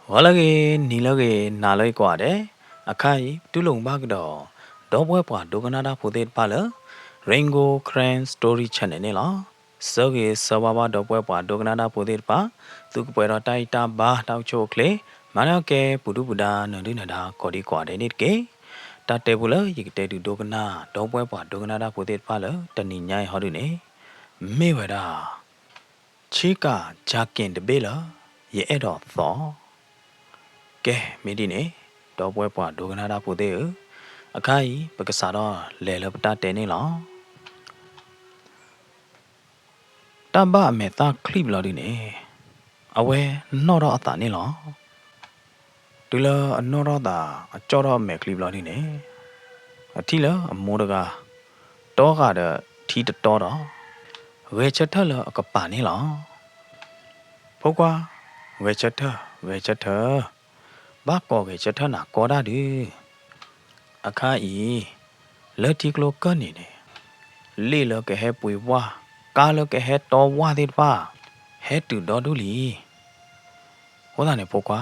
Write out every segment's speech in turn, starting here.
ဂီၤလၢအဂ့ၤ, နံၤလၢအဂ့ၤ, နၤလၢအဂ့ၤကိးဂၤဒဲး, အခါအံၤ ပတူၢ်လိာ်ဘၣ်ကဒီး ဒီပုၢ်ဝဲၢ်ပှၤဒိကနၣ်တၢ်ဖိသ့ၣ်တဖၣ်လၢ Rain Gold Karen Story Channel န့ၣ်လီၤ. ဆၢဂ့ၤဆၢဝါဘၣ်ဒီပုၢ်ဝဲၢ်ပှၤဒိကနၣ်တၢ်ဖိသ့ၣ်တဖၣ်, သုကပှဲၤဒီးတၢ်အံၣ်တၢ်ဘါတၢ်အိၣ်ဆူၣ်အိၣ်ချ့, မၤန့ၢ်အီၣ်ကဲပူၤဒုၣ်ပူၤဒါနၢၤဒုၣ်နၢၤဒါကိးဒံကိးဂၤဒဲးန့ၣ်တက့ၢ်. တၢ်တဲဖိလၢယကတဲဒုးဒိကနၣ် ဒီပုၢ်ဝဲၢ်ပှၤဒိကနၣ်တၢ်ဖိသ့ၣ်တဖၣ်လၢ တနံၤညါအံၤဟီဒုန့ၣ် မ့ၢ်ဝဲဒၣ် ဆ့ကၤကၠၤက့ၤတဘ့ၣ်လၢ ယအဲၣ်ဒိးသီ, ကဲ မ့ၢ်ဒ်န့ၣ် ဒီပုၢ်ဝဲၢ်ပှၤဒိကနၣ်တၢ်ဖိသ့ၣ်ဧၢ, အခါအံၤ ပကစးထီၣ်လဲၤလၢပတၢ်တဲန့ၣ်လီၤ. တၢ်ဘၣ်အမဲာ်သၣ်ချံဘျီဒုန့ၣ် အဝဲနီၣ်ထီၣ်အသးန့ၣ်လီၤ. တုၤလၢအနီၣ်ထီၣ်သး အကၠီၣ်ထီၣ်အမဲာ်ချံဘျီဒုန့ၣ် အထံၣ်လၢအမိၢ်တဂၤ တီဂာ်ဒီးထံတတီဒီး ဂဲၤဆၢထၢၣ်လၢအကပၤန့ၣ်လီၤ. ဖိခွါ, ဂဲၤဆၢထၢၣ်, ဂဲၤဆၢထၢၣ်, ဘၣ်ကိးဂဲၤဆၢထၢၣ်နၤကိးဒၣ်ဒုး. အခါအံၤ လၢထံကျိကၢၢ်နံၤန့ၣ် လ့ၣ်လၢကဟဲပှ့ၤဝၣ်, ကါလၢကဟဲတီဝၣ်သ့ၣ်တဖၣ် ဟဲတုၤဒီဒူၣ်လံ. အဃိသတးန့ၣ် ဖိခွါ,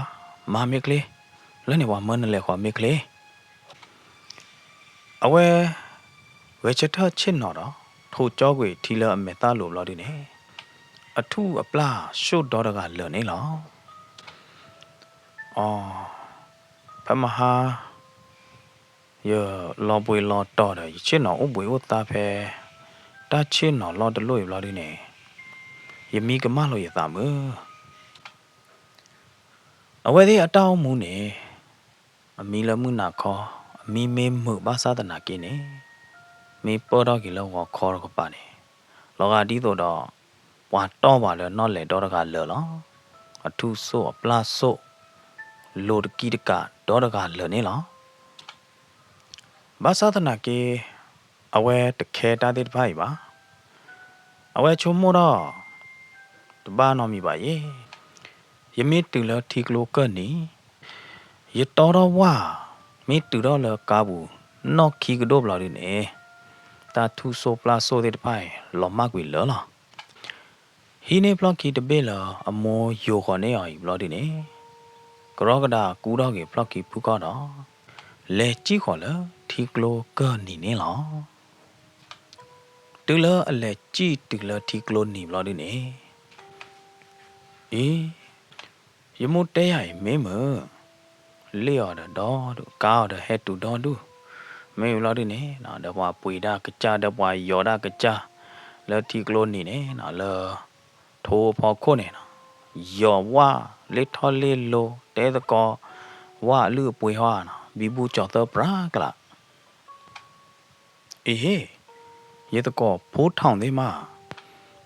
မၤမ့ၢ်ချ့, လၢန့ၣ်ပှၤမၢနလဲၤဃီၤမ့ၢ်ချ့. အဝဲ ဂဲၤဆၢထၢၣ်ဆ့ၣ်နီၤဒီး ထိးကၠီကွံာ်ထံလၢအမဲာ်သၣ်လိၤဘျီဒုန့ၣ် အထူၣ်အပျၢ်စိၣ်ဒီတဂၤလၢာ်န့ၣ်လီၤ. အီ, ဖဲမဟါ ယလီၤဘှံးလီၤတီၤဒီး ယဆ့ၣ်နီၤအိၣ်ဘှံးအိၣ်သါဖဲ တၢ်ဆ့ၣ်နီၤလီၢ်တလိၣ်အံၤဘျီဒုန့ၣ် ယမံကမၣ်လိာ်ယသးမုာ်. အဝဲသ့ၣ်အတၢ်အိၣ်မူန့ၣ် အမံလၢမုၢ်နၤခီ, အမံမ့ၢ်မုာ်ဘၣ်ဆၣ်သနာ်က့န့ၣ် မ့ၢ်ပၢၢ်ထီၣ်က့ၤလၢဂီၤခီတကပၤန့ၣ် လီၤဂာ်ဒ်သိးဒီး ပှၤတီၢ်ပှၤလၢနီၣ်လဲၤဒီတဂၤလၢာ်လီၤ. အထူၣ်စိၣ်အပျၢ်စိၣ် လိၤတကံတကးဒီတဂၤလၢာ်န့ၣ်လီၤ. ဘၣ်ဆၣ်သနာ်က့ အဝဲတခဲတၢ်သ့ၣ်တဖၣ်အံၤဘၣ်. အဝဲဆိကမိၣ်ထီၣ် တဘၣ်နီတမံၤဘၣ်ယဲ, ယမ့ၢ်တုၤလၢထံကျိကၢၢ်နံၤ, ယတီထီၣ်ဝၣ် မ့ၢ်တုၤထီၣ်လၢကါပူၤ နီၣ်ခံကဒိၣ်ဘျီဒုန့ၣ် တၢ်ထူၣ်စိၣ်ပျၢ်စိၣ်သ့ၣ်တဖၣ်အံၤ လီၤမၢ်ကွံာ်လၢာ်လီၤ. ဟံးန့ၢ်ဖျီၣ်ခံတဘ့ၣ်လၢအမိၢ်ယိၤဃီၤန့ၢ်အီၤအံၤဘျီဒုန့ၣ် ကရီကဒါကူထီၣ်က့ၤဖျီၣ်ခံဖုၣ်ခီၣ်ဒီး လဲၤစံၣ်ဃီၤလၢထံကျိကၢၢ်နံၤန့ၣ်လီၤ. တုၤလၢအလဲၤစံၣ်တုၤလၢထံကျိနံၤဘျီဒုန့ၣ် အံၤ ယမိၢ်တဲယၤအံၤမ့ၢ်မုာ်, လ့ၣ်အီၤဒီးဒီဒူၣ်, ကါအီၤဒီးဟဲတုၤဒီဒူၣ်, မ့ၢ်ဘျီဒုန့ၣ် ဒီးပှၤပှ့ၤဒၣ်ကစၢ် ဒီးပှၤယီၤဒၣ်ကစၢ် လၢထံကျိနံၤန့ၣ် လၢထိအဖီခိၣ်န့ၣ် ယီၤဝၣ်လ့ၣ်ထီၣ်လ့ၣ်လိၤ တဲသကိး ဝၣ်အလုၢ်အပှ့ၤဟီဧါနီၤ ဘံဘူကၠီၤသၢပြးကလး အ့ဟ့ၣ်, ယသကိးဖိထီၣ်သ့ၣ်မး,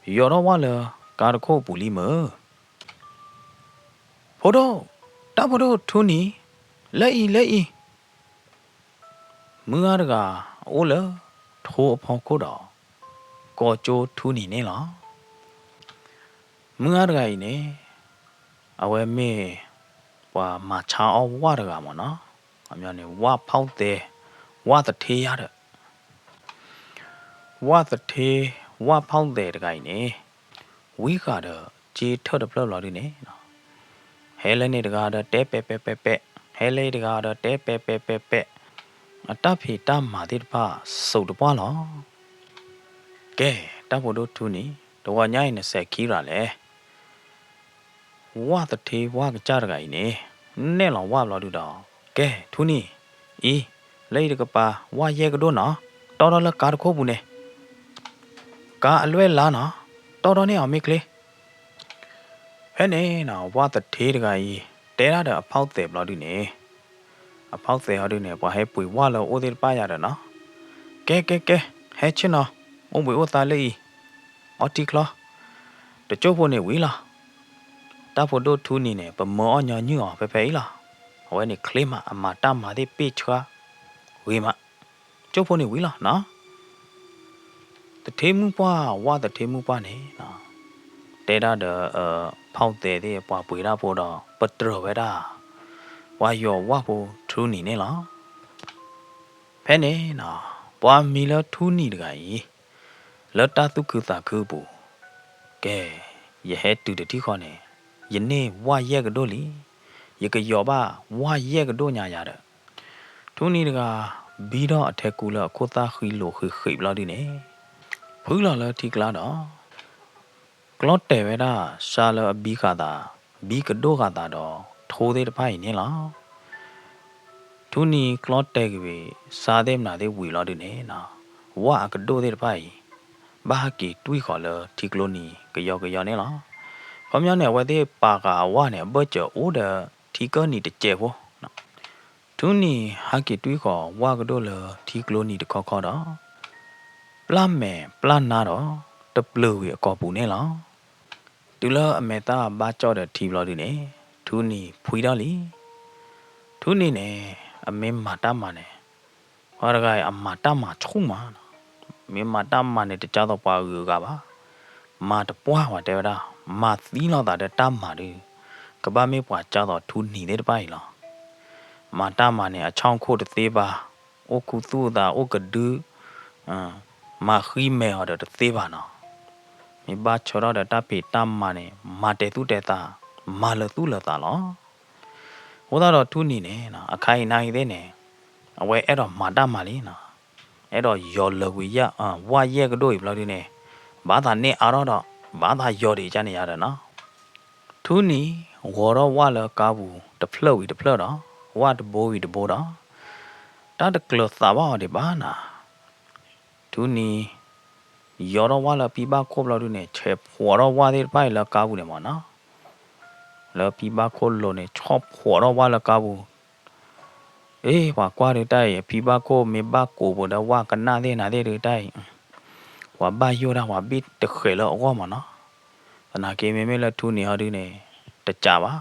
ယီၤထီၣ်ဝၣ်လၢကါတခိၣ်အပူၤလံမုာ်. ဖိဒိၣ်, တၢ်ဖိဒိၣ်ထူနံၤ, လၢအံၤလၢအံၤ. မုၢ်ဂၤတဂၤ အအိၣ်လၢထိအဖီခိၣ်ဒီး ကိးကၠိထူနံၤန့ၣ်လီၤ. မုၢ်ဂၤတဂၤအံၤန့ၣ် အဝဲမ့ၢ်ပှၤမၤဆါအီၣ်ဝၣ်တဂၤမ့ၢ်နီၤ, အမ့ၢ်န့ၣ် ဝၣ်ဖီၣ်သဲ, ဝၣ်သထ့ယါဒီး ဝၣ်သထ့ ဝၣ်ဖီၣ်သဲတဂၤအံၤန့ၣ် ဝံဃာ်ဒီးစ့ထၢၣ်တဖျၢၣ်ဘျီဒုန့ၣ် ဟဲလၢန့ၣ်တဂၤဒီးတဲပဲာ်ပဲာ်ပဲာ်ပဲာ်, ဟဲလၢတဂၤဒီးတဲပဲာ်ပဲာ်ပဲာ်ပဲာ်, အတၢ်ဖံးတၢ်မၤသ့ၣ်တဖၣ်စိးတပှၢ်လီၤ. ကဲ, တၢ်ဖိဒိၣ်ထူနံၤ, တဂီၤညါအံၤနစဲးခံရၤလဲၣ်. ဝၣ်သထ့ဝၣ်ကစၢ်တဂၤအံၤန့ၣ် နဲၣ်လီၤဝၣ်ဘျီဒုဒီး ကဲ, ထူနံၤ, အံၤ, လၢအံၤတကပၤ ဝၣ်ယဲၢ်ကဒိၣ်နီၤ, တီထီၣ်လၢကါတခိၣ်ပူၤန့ၣ်, ကါအလွဲၢ်လါနီၤ, တီထီၣ်န့ၢ်အီၤမ့ၢ်ချ့. ဖဲန့ၣ်နီၤ ဝၣ်သထ့တဂၤအံၤ တဲဒၣ်ဒီးအဖီၣ်သဲးဘျီဒုန့ၣ် အဖီၣ်သဲးဟီဒုန့ၣ် ပှၤဟဲပှ့ၤဝၣ်လၢအအိၣ်သ့ၣ်တဖၣ်ယၤဒီးနီၤ, ကဲကဲကဲ, ဟဲဆ့ၣ်နီၤ, အိၣ်ဘှံးအိၣ်သါလၢအံၤ, အီထံချီ, တကၠိၢ်ဖိန့ၣ်ဝံၤလီၤ. တၢ်ဖိဒိၣ်ထူနံၤန့ၣ် ပမၢအီၣ်ညီနုၢ်အီၤဖဲဖဲအံၤလီၤ. အဝဲန့ၣ်ချ့မး အမၤတၢ်မၤသ့ၣ်ပ့ၢ်ဆှါဂ့ၤမး, ကၠိၢ်ဖိန့ၣ်ဝံၤလီၤနီၤ. သထ့မုၣ်ပှၢ် ဝၣ်သထ့မုၣ်ပှၢ်န့ၣ် တဲဒၣ်ဒီး ဖီၣ်သဲးသ့ၣ်ပှၤပှ့ၤဒၣ်ဖိဒီး ပတြၢၤဝဲဒၣ် ပှၤယီၤဝၣ်ဖိထူနံၤန့ၣ်လီၤ. ဖဲန့ၣ်နီၤ ပှၤမံၤလၢထူနံၤတဂၤအံၤ လၢတၢ်သူၣ်ခုသးခုအပူၤ, ကဲ, ယဟဲတုၤတထံၣ်ဃီန့ၣ် ယန့ၢ်ဝၣ်ယဲၢ်ကဒိၣ်လံ. ယကယီၤဘၣ်ဝၣ်ယဲၢ်ကဒိၣ်ညါယၤဒီး, ထူနံၤတဂၤ ဘံထီၣ်အထဲကူလၢအခိၣ်သၣ်ဃံလိာ်ဃံးဃံးဘျီဒုန့ၣ်, ဖုလီၤလၢထံကျါဒီး ကျီတဲာ်ဝဲဒၣ် စါလၢအဘံဃာ်သး, ဘံကဒိၣ်ဃာ်သးဒီး ထိသ့ၣ်တဖၣ်အံၤန့ၣ်လီၤ. ထူနံၤကျီတဲာ်က့ၤဝံၤ စါသ့ၣ်မနုၤသ့ၣ်ဝံၤလီၤဒုန့ၣ်, ဝၣ်အကဒိၣ်သ့ၣ်တဖၣ်အံၤ ဘၣ်ဟဲက့ၤတွံၢ်ဃီၤလၢထံကျိနံၤကယီကယီန့ၣ်လီၤ. ခီပညီန့ၣ် အဝဲသ့ၣ်ပာ်ဃာ်အဝၣ်န့ၣ် အဘၢၣ်စၢၤအိၣ်ဒီးထံကၢၢ်နံၤတစဲးဖိ ထူနံၤဟဲက့ၤတွံၢ်ဃီၤဝၣ်ကဒိၣ်လၢထံကျိနံၤတခီခီဒီး, ပျၢ်မဲာ်ပျၢ်နါဒီး တပျုာ်ဝံၤအကိာ်ပူၤန့ၣ်လီၤ. တုၤလၢအမဲာ်သၣ်ဘၣ်ကၠီၣ်ဒီးထံဘျီဒုန့ၣ်, ထူနံၤဖှံထီၣ်လံ. ထူနံၤန့ၣ် အမ့ၢ်မၤတၢ်မၤန့ၣ်, ပှၤတဂၤအံၤအမၤတၢ်မၤဆူၣ်မး, မ့ၢ်မၤတၢ်မၤန့ၣ် တကၢ်သိးပှၤဂုၤဂၤဘၣ်, မၤတပှၢ်ဝဲတဲဝဲဒၣ်, မၤသံလိာ်သးဒီးတၢ်မၤဒု, ကဘၣ်မ့ၢ်ပှၤကၢ်သိးထူနံၤသ့ၣ်တဖၣ်အံၤလီၤ. မၤတၢ်မၤန့ၣ် အဆီၣ်ခိၣ်တသ့ဘၣ်, အိၣ်ခူသူၣ်သးအိၣ်ကဒု, မၤဃံမဲာ်အီၤဒီးတသ့ဘၣ်နီၤ. မ့ၢ်ဘၣ်ဆၢထီၣ်ဒီးတၢ်ဖံးတၢ်မၤန့ၣ် မၤတဲာ်သူၣ်တဲာ်သး, မၤလၢာ်သူၣ်လၢာ်သးလီၤ. အဃိသတးဒီးထူနံၤန့ၣ် အခါအံၤနာ်ဂ့ၤသ့ၣ်န့ၣ်, အဝဲအဲၣ်ဒိးမၤတၢ်မၤလံနီၤ. အဲၣ်ဒိးယီၤလၢာ်ဝံၤယၣ်, ဝၣ်ယဲၢ်ကဒိၣ်အံၤဘျီဒုန့ၣ်, ဘၣ်သးန့ၢ်အါထီၣ်ဒီး, ဘၣ်သးယီၤဒံးကန့ၣ်ယၤဒီးနီၤ. ထူနံၤ ဂီၤထီၣ်ဝၣ်လၢကါပူၤတဖျၢၣ်ဝံၤတဖျၢၣ်ဒီး, ဝၣ်တဘိဝံၤတဘိဒီး, တၢ်တကျၢၤသးဘၣ်အီၤဒံးဘၣ်နီၤ. ထူနံၤ ယီၤထီၣ်ဝၣ်လၢဖံဘၣ်ခိၣ်ဘျီဒုန့ၣ် ဆဲးဖှီးထီၣ်ဝၣ်သ့ၣ်တဖၣ်အံၤလၢကါပူၤန့ၣ်မးနီၤ. လၢဖံဘၣ်ခိၣ်လိၤန့ၣ် ဆီၣ်ဖှီးထီၣ်ဝၣ်လၢကါပူၤ, အ့ ပှၤကွၢ်ဒုတၢ်အံၤ အဖံဘၣ်ခိၣ်မ့ၢ်ဘၣ်ကိးပူၤဒီးဝၣ်ကနၣ်သ့ၣ်နၤသ့ၣ်ဒုတၢ်အံၤ, ပှၤဘၣ်ယိၣ်တၢ် ပှၤဘ့ၣ်တဃဲးလၢအဂီၢ်မးနီၤ. သနာ်က့မ့မ့ၢ်လၢထူနံၤဟီဒုန့ၣ် တစးဘၣ်,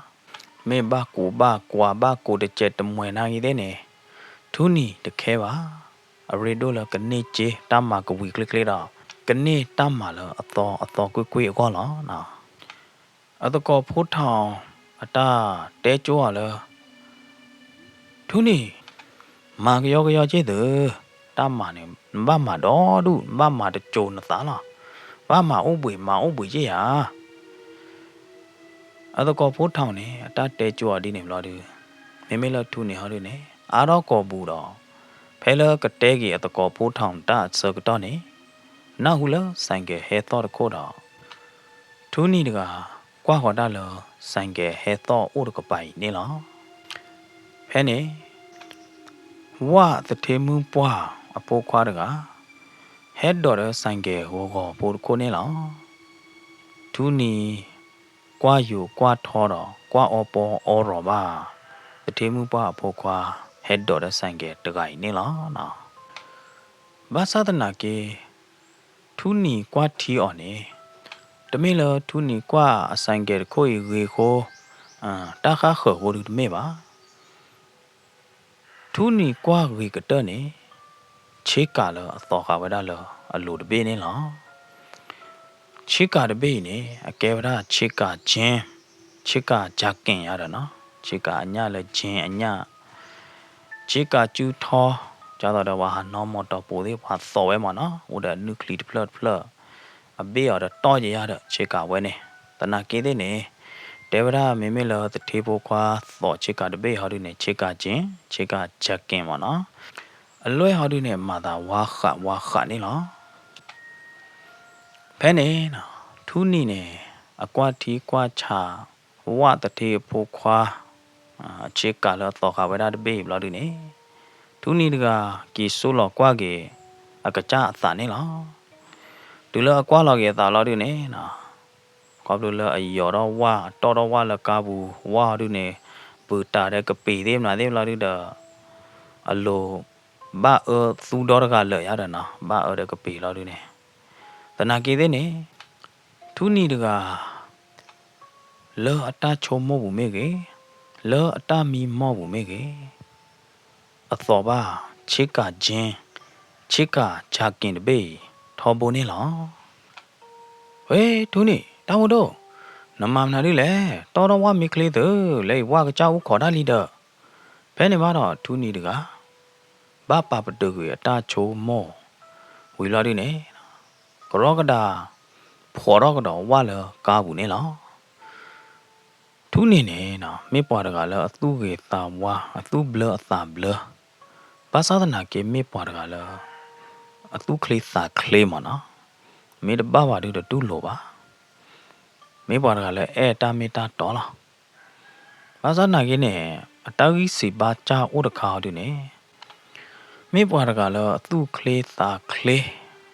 မ့ၢ်ဘၣ်ကူးဘၣ်ကွၢ်ဘၣ်ကူးတစဲးတမှဲၤနာ်ဂ့ၤသ့ၣ်န့ၣ်, ထူနံၤတခဲဘၣ်. အရ့ဒိၣ်လၢကန့ၢ်စ့တၢ်မၤကဝံၤကျ့ကျ့ဒီး, ကန့ၢ်တၢ်မၤလၢအသီအသီကွ့ၢ်ကွ့ၢ်အဂီၢ်လီၤ. အသကိးဖိထီၣ်အတၢ်တဲကၠိအီၤလၢ ထူနံၤ, မၤကယီကယီက့ၢ်သု, တၢ်မၤန့ၣ် နဘၣ်မၤဒီဒူၣ် နဘၣ်မၤတစိၤနသးလီၤ. ဘၣ်မၤအိၣ်ဘှံးမၤအိၣ်ဘှံးက့ၢ်ယၤ. အသကိးဖိထီၣ်န့ၣ် အတၢ်တဲကၠိအီၤဒ်န့ၣ်ဘျီဒု, မ့မ့ၢ်လၢထူနံၤဟီဒုန့ၣ် အါထီၣ်ကိာ်ပူၤဒီး, ဖဲလၢကတဲက့ၤအသကိးဖိထီၣ်တၢ်အဆၢကတီၢ်န့ၣ်, နၢ်ဟူလၢစဲးကဲးဟဲသီၣ်တခိၣ်ဒီး ထူနံၤတဂၤ ကွၢ်ဃီၤတၢ်လၢ စဲးကဲးဟဲသီၣ်အိၣ်တကပၤအံၤန့ၣ်လီၤ. ဖဲန့ၣ် ဝၣ်သထ့မုၣ်ပှၢ်အဖိခွါတဂၤ ဟဲဒိးဒီးစဲးကဲးဂီၤဂီၤဖိတခိၣ်န့ၣ်လီၤ. ထူနံၤ ကွၢ်ယိာ်ကွၢ်ထီဒီး ကွၢ်အီပီအီရီၤဘၣ် သထ့မုၣ်ပှၢ်အဖိခွါ ဟဲဒိးဒီးစဲးကဲးတဂၤအံၤန့ၣ်လီၤ. ဘၣ်ဆၣ်သနာ်က့ ထူနံၤကွၢ်ထံအီၤန့ၣ် တမ့ၢ်လၢထူနံၤကွၢ်အစဲးကဲးတခိၣ်အံၤဂ့ၤဃိ, တၢ်ဃၣ်ဃၢၤဃိဒုတမ့ၢ်ဘၣ်. ထူနံၤကွၢ်ဂ့ၤကတၢၢ်န့ၣ် ဆ့ကၤလၢအသီဃာ်ဝဲဒၣ်လၢအလိၤတဘ့ၣ်န့ၣ်လီၤ. ဆ့ကၤတဘ့ၣ်အံၤန့ၣ် အကဲဝဲဒၣ်ဆ့ကၤကၠ့, ဆ့ကၤကၠၤက့ၣ်ယၤဒီးနီၤ, ဆ့ကၤအညၣ်လၢကၠ့အညၣ်, ဆ့ကၤစုထီ, ဒ်သိးဒီးပှၤဟးနီၣ်မီၢ်တီၢ်ပူၤသ့ၣ် ပှၤသီၣ်ဝဲမးနီၤ, အိၣ်ဒီးအနုၢ်ချံတဖျၢၣ်တဖျၢၣ်, အဘ့ၣ်အီၤဒီးတီၢ်ယယၤဒီး ဆ့ကၤဝဲန့ၣ်, သနာ်က့သ့ၣ်န့ၣ်, တဲဝဲဒၣ်မ့မ့ၢ်လၢသထ့ဖိခွါသီၣ်ဆ့ကၤတဘ့ၣ်ဟီဒုန့ၣ် ဆ့ကၤကၠ့, ဆ့ကၤကၠၤက့ၣ်မးနီၤ, အလွဲၢ်ဟီဒုန့ၣ် မၤသးဝါဃးဝါဃးန့ၣ်လီၤ. ဖဲန့ၣ် ထူနံၤန့ၣ် အကွၢ်ထံကွၢ်ဆး ဝၣ်သထ့အဖိခွါ ဆ့ကၤလၢအသီဃာ်ဝဲဒၣ်တဘ့ၣ်အံၤဘျီဒုန့ၣ်, ထူနံၤတဂၤ က့ၤစိလီၤကွၢ်က့ၤ အကစၢ်အသးန့ၣ်လီၤ. တုၤလၢအကွၢ်လီၤက့ၤအသးလီၤဒုန့ၣ်, ခီဖျိလၢအယီၤထီၣ်ဝၣ် အတီၣ်ထီၣ်ဝၣ်လၢကါပူၤ ဝၣ်ဟီဒုန့ၣ်, ပၢၤတၢ်ဒီးကပ့ၤသ့ၣ်မနုၤသ့ၣ်ဘျီဒုဒီး, အလိၤ ဘၣ်အၢသူဒီတဂၤလၢာ်ယၤဒီးနီၤ, ဘၣ်အၢဒီးကပ့ၤလီၤဒုန့ၣ်, သနာ်က့သ့ၣ်န့ၣ်, ထူနံၤတဂၤ လၢအတၢ်ဆိကမိၣ်ပူၤမ့ၢ်ဂ့ၤ, လၢအတၢ်မံမီၢ်ပူၤမ့ၢ်ဂ့ၤ, အသီၣ်ဘၣ် ဆ့ကၤကၠ့, ဆ့ကၤကၠၤက့ၣ်တဘ့ၣ်အံၤ ထီဘိန့ၣ်လီၤ. ဝ့ ထူနံၤ တၢ်အိၣ်ဒိၣ်, နမၤမနုၤဒ်လဲၣ်, တီၣ်ထီၣ်ဝၣ်မ့ၢ်ချ့သု, လၢအံၤဝၣ်ကစၢ်အိၣ်ခိးတၢ်လံဒီး, ဖဲန့ၣ်ဘၣ်ဒီးထူနံၤတဂၤ ဘၣ်ပာ်ပတုာ်ကွံာ်အတၢ်ဆိကမိၣ် ဝံၤလီၤဒုန့ၣ်, ကရီကဒး ဖှီၣ်ထီၣ်ကဒီးဝၣ်လၢကါပူၤန့ၣ်လီၤ. ထူ ထူနံၤန့ၣ်နီၤ မ့ၢ်ပှၤတဂၤလၢအသူၣ်ဂ့ၤသးဝါ အသူၣ်ဘျၢအသးဘျၢ, ဘၣ်ဆၣ်သနာ်က့မ့ၢ်ပှၤတဂၤလၢ အသူၣ်ချ့သးချ့မ့ၢ်နီၤ, မ့ၢ်တဘၣ်ဘၣ်ဒုးတတူၢ်လိာ်ဘၣ်, မ့ၢ်ပှၤတဂၤလၢအဲၣ်တၢ်မ့ၢ်တၢ်တီလီၤ. ဘၣ်ဆၣ်သနာ်က့န့ၣ် အတၢ်ဂံၢ်စံးဘါစၢ်အိၣ်တခါအီၤဒုန့ၣ် မ့ၢ်ပှၤတဂၤလၢအသူၣ်ချ့သးချ့,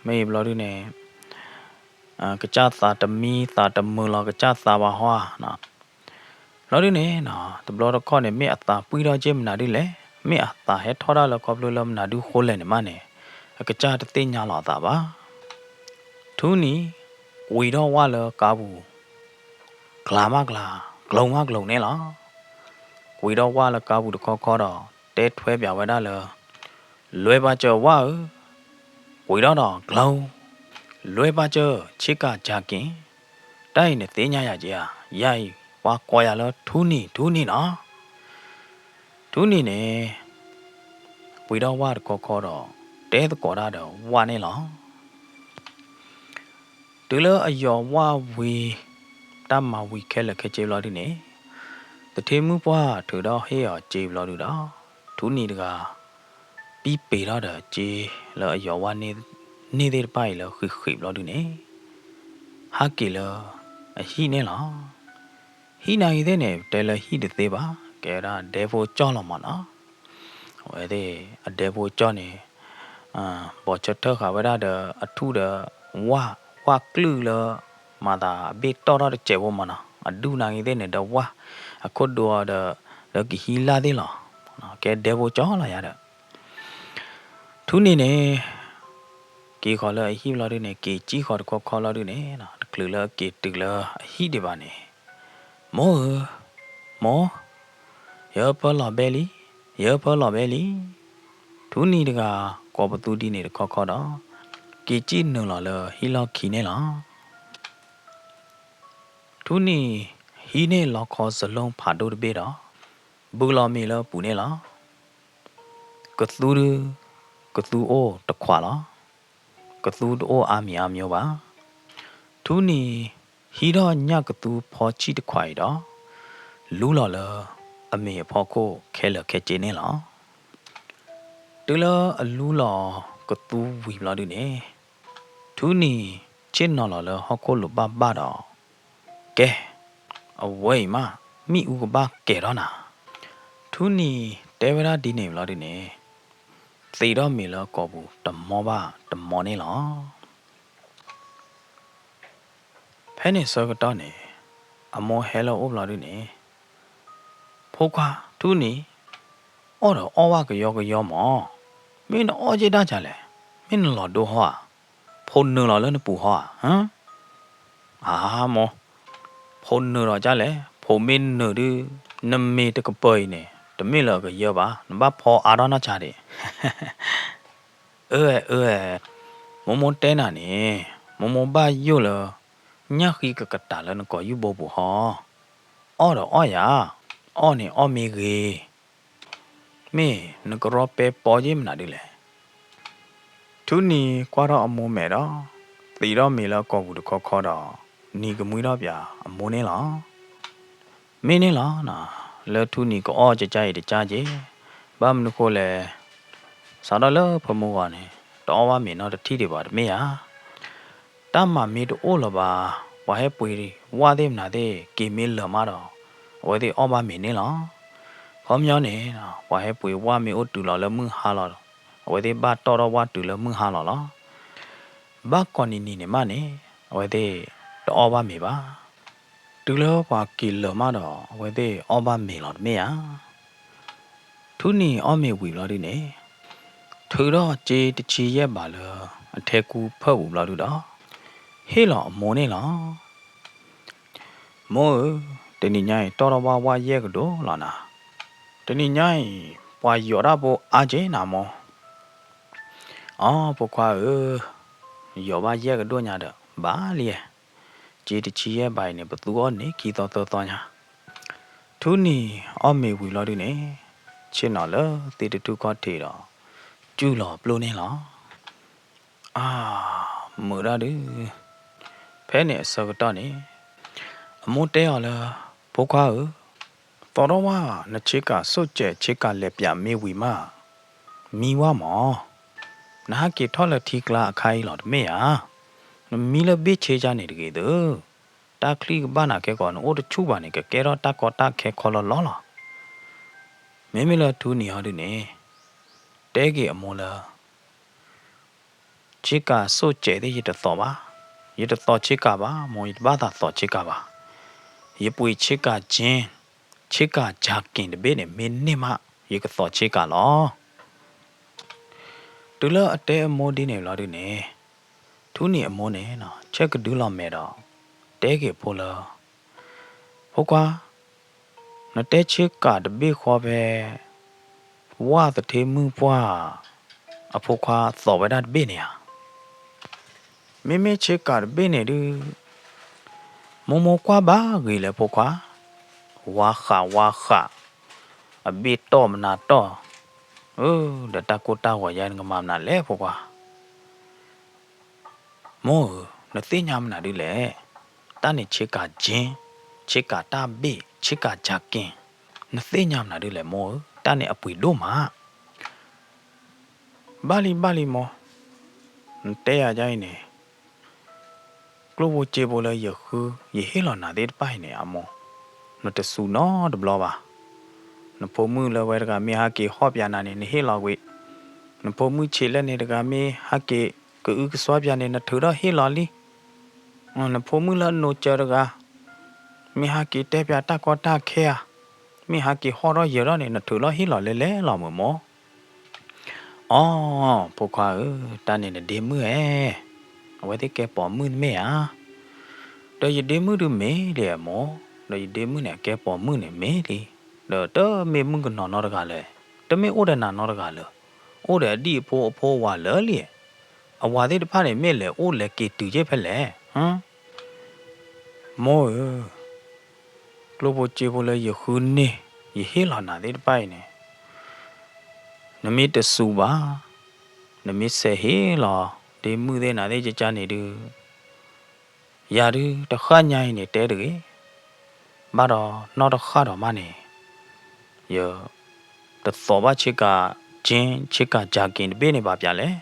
မ့ၢ်အံၤဘျီဒုန့ၣ် ကစၢ်သးတမံသးတမုာ်လီၤ ကစၢ်သးဘၣ်ဟီဧါနီၤ. ဘျီဒုန့ၣ်နီၤ တဘျီတခီၣ်န့ၣ် မ့ၢ်အသးပှံၢ်ထီၣ်က့ၢ်မနုၤဒုလဲၣ်, မ့ၢ်အသးဟဲထီၣ်ဒၣ်လၢခီဖျိလၢမနုၤဒုဃိလဲၣ်န့ၣ်မးန့ၣ် အကစၢ်တသ့ၣ်ညါလီၤအသးဘၣ်. ထူနံၤ ကွံာ်ထီၣ်ဝၣ်လၢကါပူၤ ကျါမးကျါ, ကျိၤမးကျိၤန့ၣ်လီၤ. ကွံာ်ထီၣ်ဝၣ်လၢကါပူၤတခီခီဒီး တဲထွဲပၠးဝဲဒၣ်လၢ လွဲၢ်ပၢ်စၢၤဝၣ်ဧၢ, ကွံာ်ထီၣ်ဒီးကျိၤ, လွဲၢ်ပၢ်စၢၤ ဆ့ကၤကၢက့ၤ, တၢ်အံၤနသ့ၣ်ညါယၤက့ၤဧါ, ယၤအံၤ ပှၤကိးယၤလၢထူနံၤ ထူနံၤနီၤ. ထူနံၤန့ၣ် ကွံာ်ထီၣ်ဝၣ်တခီခီဒီး တဲသကိးတၢ်ဒီးဝၣ်န့ၣ်လီၤ. တုၤလၢအယီၤဝၣ်ဝံၤ တၢ်မၤဝံၤခဲလၢာ်ခဲဆ့ဘျီဒုန့ၣ် သထ့မုၣ်ပှၢ်ထုးထီၣ်ဟ့ၣ်အီၤစ့ဘျီဒုဒီး ထူနံၤတဂၤ ပံပ့ၤထီၣ်ဒီးစ့လၢအယီၤဝၣ်န့ၢ်သ့ၣ်တဖၣ်အံၤလၢဃံးဃံးဘျီဒုန့ၣ် ဟးက့ၤလၢအဟံၣ်န့ၣ်လီၤ. ဟံၣ်နာ်ဂ့ၤသ့ၣ်န့ၣ် ပတဲလၢဟံၣ်တသ့ဘၣ်, ကဲဝဲဒၣ်ဒဲဖိကၠီၣ်လီၤမးနီၤ. အဝဲသ့ၣ်အဒဲဖိကၠီၣ်န့ၣ် ဘီးဆၢထၢၣ်ဃာ်ဝဲဒၣ်ဒီးအထူၣ်ဒီး ဝၣ်, ဝၣ်ကျုၢ်လၢ မၤသးအဘ့ၣ်တီၢ်ထီၣ်တစဲးဖိမးနီၤ, အဒူၣ်နာ်ဂ့ၤသ့ၣ်န့ၣ် ဒီးဝၣ်အခိၣ်ဒိဒီး ဒီးကဟံးလၢ်သ့ၣ်လီၤ. ကဲဒဲဖိကၠီၣ်လီၤယၤဒီး ထူနံၤန့ၣ် က့ၤဃီၤလၢအဟံၣ်ဘျီဒုန့ၣ် က့ၤစံၣ်ဃီၤတခီခီလီၤဒုန့ၣ် တချုးလၢအက့ၤတုၤလၢအဟံၣ်ဒံးဘၣ်န့ၣ် မိၢ်ဧၢ, မိၢ်, ယဖၢလီၤဘဲလံ, ယဖၢလီၤဘဲလံ. ထူနံၤတဂၤ ကိးပသူဒ်န့ၣ်တခီခီဒီး က့ၤစံၣ်နုာ်လီၤလၢဟံၣ်လီၢ်ခံန့ၣ်လီၤ. ထူနံၤ ဟံးန့ၢ်လီခီစလိၣ်ဖးဒိၣ်တဘ့ၣ်ဒီး ဘုလီၤမ့ၤလၢပူၤန့ၣ်လီၤ. ကသူဒု ကသူအိၣ်တခွးလီၤ. ကသူတအိၣ်အါမံၤအါမံၤဘၣ်. ထူနံၤ ဟံးထီၣ်ညၣ်ကသူဖီဆံၣ်တခွးအံၤဒီး လူလီၤလၢအမ့ၤအဖီခိၣ်ခဲလၢာ်ခဲဆ့န့ၣ်လီၤ. တုၤလၢအလူလီၤကသူဝံၤဘျီဒုန့ၣ် ထူနံၤဆ့ၣ်နီၤလီၤလၢဟီၣ်ခိၣ်လိၤဘၣ်ဘၣ်ဒီး ကဲ, အဝဲအံၤမး မ့ၣ်အူကဘၣ်ကဲၤထီၣ်နၤ. ထူနံၤတဲဝဲဒၣ်ဒ်န့ၣ်ဘျီဒုန့ၣ် သံးထီၣ်မ့ၤလၢကိာ်ပူၤတမီဘၣ်တမီန့ၣ်လီၤ. ဖဲန့ၣ်ဆၢကတီၢ်န့ၣ် အမိၢ်ဟဲလၢအအိၣ်ဘျီဒုန့ၣ် ဖိခွါထူနံၤ အီၣ်ဒီးအီၣ်ဘၣ်ကယီကယီမး, မ့ၢ်နအီၣ်က့ၤတၢ်ကလဲၣ်, မ့ၢ်နလီၤဒိဟီဧါ, ဖိနုာ်လီၤလၢနပူၤဟီဧါ, ဟါ, အမိၢ်, ဖိနုာ်လီၤကလဲၣ်, ဖိမ့ၢ်နုာ်ဒုး နမ့ၤတကပၤအံၤန့ၣ် တမ့ၢ်လၢအကယၢဘၣ်, နဘၣ်ဖီအါထီၣ်နီၢ်ဆါဒံး. အၢ အၢ, မိၢ်မိၢ်တဲနၤန့ၣ် မိၢ်မိၢ်ဘၣ်ယိၣ်လၢ ညၣ်ဃံကကတၢၢ်လၢနကိာ်ယူၢ်ဘိပူၤဟီ, အီၣ်ဒီးအီၣ်ယၤ, အီၣ်န့ၣ်အီၣ်မ့ၢ်ဂ့ၤ, မ့ၢ်နကရီပဲပီယ့ၢ်မနုၤဒ်လဲၣ်. ထူနံၤကွၢ်ထီၣ်အမိၢ်မဲာ်ဒီး သံးထီၣ်မ့ၤလၢအကိာ်ပူၤတခီခီဒီး နံၤကမှံထီၣ်ပၠးအမိၢ်န့ၣ်လီၤ. မ့ၢ်န့ၣ်လီၤ, လၢထူနံၤကအီၣ်ကကါအံၤတကါက့ၤ, ဘၣ်မနုၤဃိလဲၣ်, စးထီၣ်လၢဖၢမုၢ်ဂီၤန့ၣ် တအီၣ်ဘၣ်မ့ၤနီတထံၣ်ဒံးဘၣ်တမ့ၢ်ဧါ. တၢ်မၤမ့ၢ်တအိၣ်လၢၤဘၣ်, ပှၤဟဲပှ့ၤဝၣ်သ့ၣ်မနုၤသ့ၣ် က့ၤမ့ၢ်လၢာ်မးဒီး အဝဲသ့ၣ်အီၣ်ဘၣ်မ့ၤန့ၣ်လီၤ. ခီပညီန့ၣ် ပှၤဟဲပှ့ၤဝၣ်မ့ၢ်အိၣ်တုၤလီၤလၢမုၢ်ဟါလီၤ, အဝဲသ့ၣ်ဘၣ်တီၣ်ထီၣ်ဝၣ်တုၤလၢမုၢ်ဟါလီၤလီၤ. ဘၣ်ကိးနံၤနံၤန့ၣ်မးန့ၣ် အဝဲသ့ၣ်တအီၣ်ဘၣ်မ့ၤဘၣ်. တုၤလၢပှၤက့ၤလၢာ်မးဒီး အဝဲသ့ၣ်အီၣ်ဘၣ်မ့ၤလီၤတမ့ၢ်ဧါ. ထူနံၤအီၣ်မ့ၤဝံၤဘျီဒုန့ၣ် ထုးထီၣ်စ့တဆံယဲၢ်ဘးလၢအထဲကူဖၢၣ်ပူၤဘျီဒုဒီး ဟ့ၣ်လီၤအမိၢ်န့ၣ်လီၤ. မိၢ်ဧၢ, တနံၤညါအံၤတီၣ်ထီၣ်ဘၣ်ဝၣ်ယဲၢ်ကဒိၣ်လီၤနၤ. တနံၤညါအံၤ ပှၤယီၤတၢ်ဖိအါက့နၤမိၢ်. အိ ဖိခွါဧၢ, ယီၤဘၣ်ယဲၢ်ကဒိၣ်ညါဒီး ဘၣ်လံ, စ့တဆံယဲၢ်ဘးအံၤန့ၣ် ပသူအီၣ်န့ၢ်ခံသီသၢသီညါ. ထူနံၤအီၣ်မ့ၤဝံၤလီၤဒုန့ၣ် ဆ့ၣ်နီၤလၢသ့ၣ်တထူၣ်ခီၣ်ထံးဒီး စူၢ်လီၤပျိၢ်န့ၣ်လီၤ. အၢ, မုာ်ဒၣ်ဒုး. ဖဲန့ၣ်အဆၢကတီၢ်န့ၣ် အမိၢ်တဲအီၤလၢ ဖိခွါဧၢ, သီထီၣ်ဝဲ, နဆ့ကၤစိၣ်စဲးဆ့ကၤလဲၤပၠးမ့ၢ်ဝံၤမး, မံဝဲမး, နဟးက့ၤထီၣ်လၢထံကျါအခါအံၤလီၤတမ့ၢ်ဧါ. နမံလၢဘ့ၣ်ဆ့ကါန့ၣ်တဂ့ၤသၢ, တၢ်ချံကဘၣ်နၤခဲကီး နအိၣ်တဆူၣ်ဘၣ်န့ၣ် ကကဲထီၣ်တၢ်ကီတၢ်ခဲခီလီၤလီၤလီၤ. မ့မ့ၢ်လၢထူနံၤဟီဒုန့ၣ်, တဲက့ၤအမိၢ်လၢ ဆ့ကၤစိၣ်စဲးသ့ၣ်ယတသီၣ်ဘၣ်, ယတသီၣ်ဆ့ကၤဘၣ်, မိၢ်ယတဘၣ်သးသီၣ်ဆ့ကၤဘၣ်. ယပှ့ၤဆ့ကၤကၠ့, ဆ့ကၤကၠၤက့ၤတဘ့ၣ်န့ၣ် မ့ၢ်န့ၢ်မး, ယကသီၣ်ဆ့ကၤလီၤ. တုၤလၢအတဲအမိၢ်ဒ်န့ၣ်လီၤဒုန့ၣ်, ထူနံၤအမိၢ်န့ၣ် ဆဲးကဒုလီၤမဲာ်ဒီး, တဲက့ၤဖိလၢ ဖိခွါ, နတဲဆ့ကၤတဘ့ၣ်ဃီဖဲ ဝၣ်သထ့မုၣ်ပှၢ်အဖိခွါသီၣ်ဝဲဒၣ်တဘ့ၣ်န့ၣ်ဧါ. မ့မ့ၢ်ဆ့ကၤတဘ့ၣ်န့ၣ်ဒုး, မိၢ်မိၢ်ကွၢ်ဘၣ်ဂ့ၤလဲၣ်ဖိခွါ, ဝါဃးဝါဃး, အဘ့ၣ်တီၢ်မနၤတီၢ်, အၢ ဒီးတၢ်ကိၢ်တၢ်ဂီၤယါနကမၤမနုၤလဲၣ်ဖိခွါ. မိၢ်ဧၢ, နသ့ၣ်ညါမနုၤဒုလဲၣ်, တၢ်န့ၣ်ဆ့ကၤကၠ့, ဆ့ကၤတၢ်ဘ့ၣ်, ဆ့ကၤကၠၤက့ၤ, နသ့ၣ်ညါမနုၤဒုလဲၣ်မိၢ်ဧၢ, တၢ်န့ၣ်အပှ့ၤဒိၣ်မး. ဘၣ်လံဘၣ်လံမိၢ်, နတဲယၤဒ်အံၤန့ၣ်, ကျိၣ်ဖိစ့ဖိလၢယဃု ယဟ့ၣ်လီၤနၤသ့ၣ်တဖၣ်အံၤန့ၣ် အမိၢ်, နတစူးနီတဘျီဘၣ်. နဖိမုၣ်လၢဝဲတဂၤမ့ၢ်ဟးက့ၤဟီၣ်ပၠးနၤန့ၣ် နဟ့ၣ်လီၤကွံာ်, နဖိမုၣ်ဆံးလဲၣ်န့ၣ်တဂၤမ့ၢ်ဟးက့ၤကအုကစွါပၠးန့ၣ် နထုးထီၣ်ဟ့ၣ်လီၤလံ. နဖိမုၣ်လၢအနိးစၢၤတဂၤ မ့ၢ်ဟးက့ၤတဲပၠးတၢ်ကီတၢ်ခဲဧါ, မ့ၢ်ဟးက့ၤဟီၣ်ထီၣ်ယၢၤထီၣ်န့ၣ် နထုးထီၣ်ဟ့ၣ်လီၤလဲၤလဲၤလီၤမုၢ်မိၢ်. အီ, ဖိခွါဧၢ, တၢ်န့ၣ်နဒ့မုၣ်ဧါ, အဝဲသ့ၣ်ကဲပိာ်မုၣ်တမ့ၢ်ဧါ. ဒီးယဒ့မုၣ်ဒုးမ့ၢ်လံမိၢ်, ဒီးယဒ့မုၣ်န့ၣ် အကဲပိာ်မုၣ်န့ၣ်မ့ၢ်လံ, ဒီးတမ့ၢ်မုၣ်ကနီၤနီတဂၤလၢၤ, တမ့ၢ်အိၣ်ဒီးနၤနီတဂၤလၢၤ, အိၣ်ဒီးအဒံၣ်အဖိအဖိအဝၤလၢာ်လံ. အဝၤသ့ၣ်တဖၣ်န့ၣ် မ့ၢ်လဲၤအိၣ်လဲၤက့ၤတုၤက့ၤဖဲလဲၣ်. မိၢ်ဧၢ, ကျိၣ်ဖိစ့ဖိလၢယဃုန့ၢ် ယဟ့ၣ်လီၤနၤသ့ၣ်တဖၣ်အံၤန့ၣ်, နမ့ၢ်တစူးဘၣ်, နမ့ၢ်ဆဲးဟ့ၣ်လီၤ ဒ့မုၣ်သ့ၣ်နၤသ့ၣ်ကကန့ၣ်ဒုး, ယၤဒုးတဃၣ်ညါအံၤန့ၣ်တဲတဂ့ၤ, ဘၣ်ဒီးနီၢ်တဃၣ်ဒီးမးန့ၣ်, ယတသီၣ်ဘၣ်ဆ့ကၤကၠ့ ဆ့ကၤကၠၤက့ၤတဘ့ၣ်န့ၣ်ဘၣ်ပၠးလဲၣ်.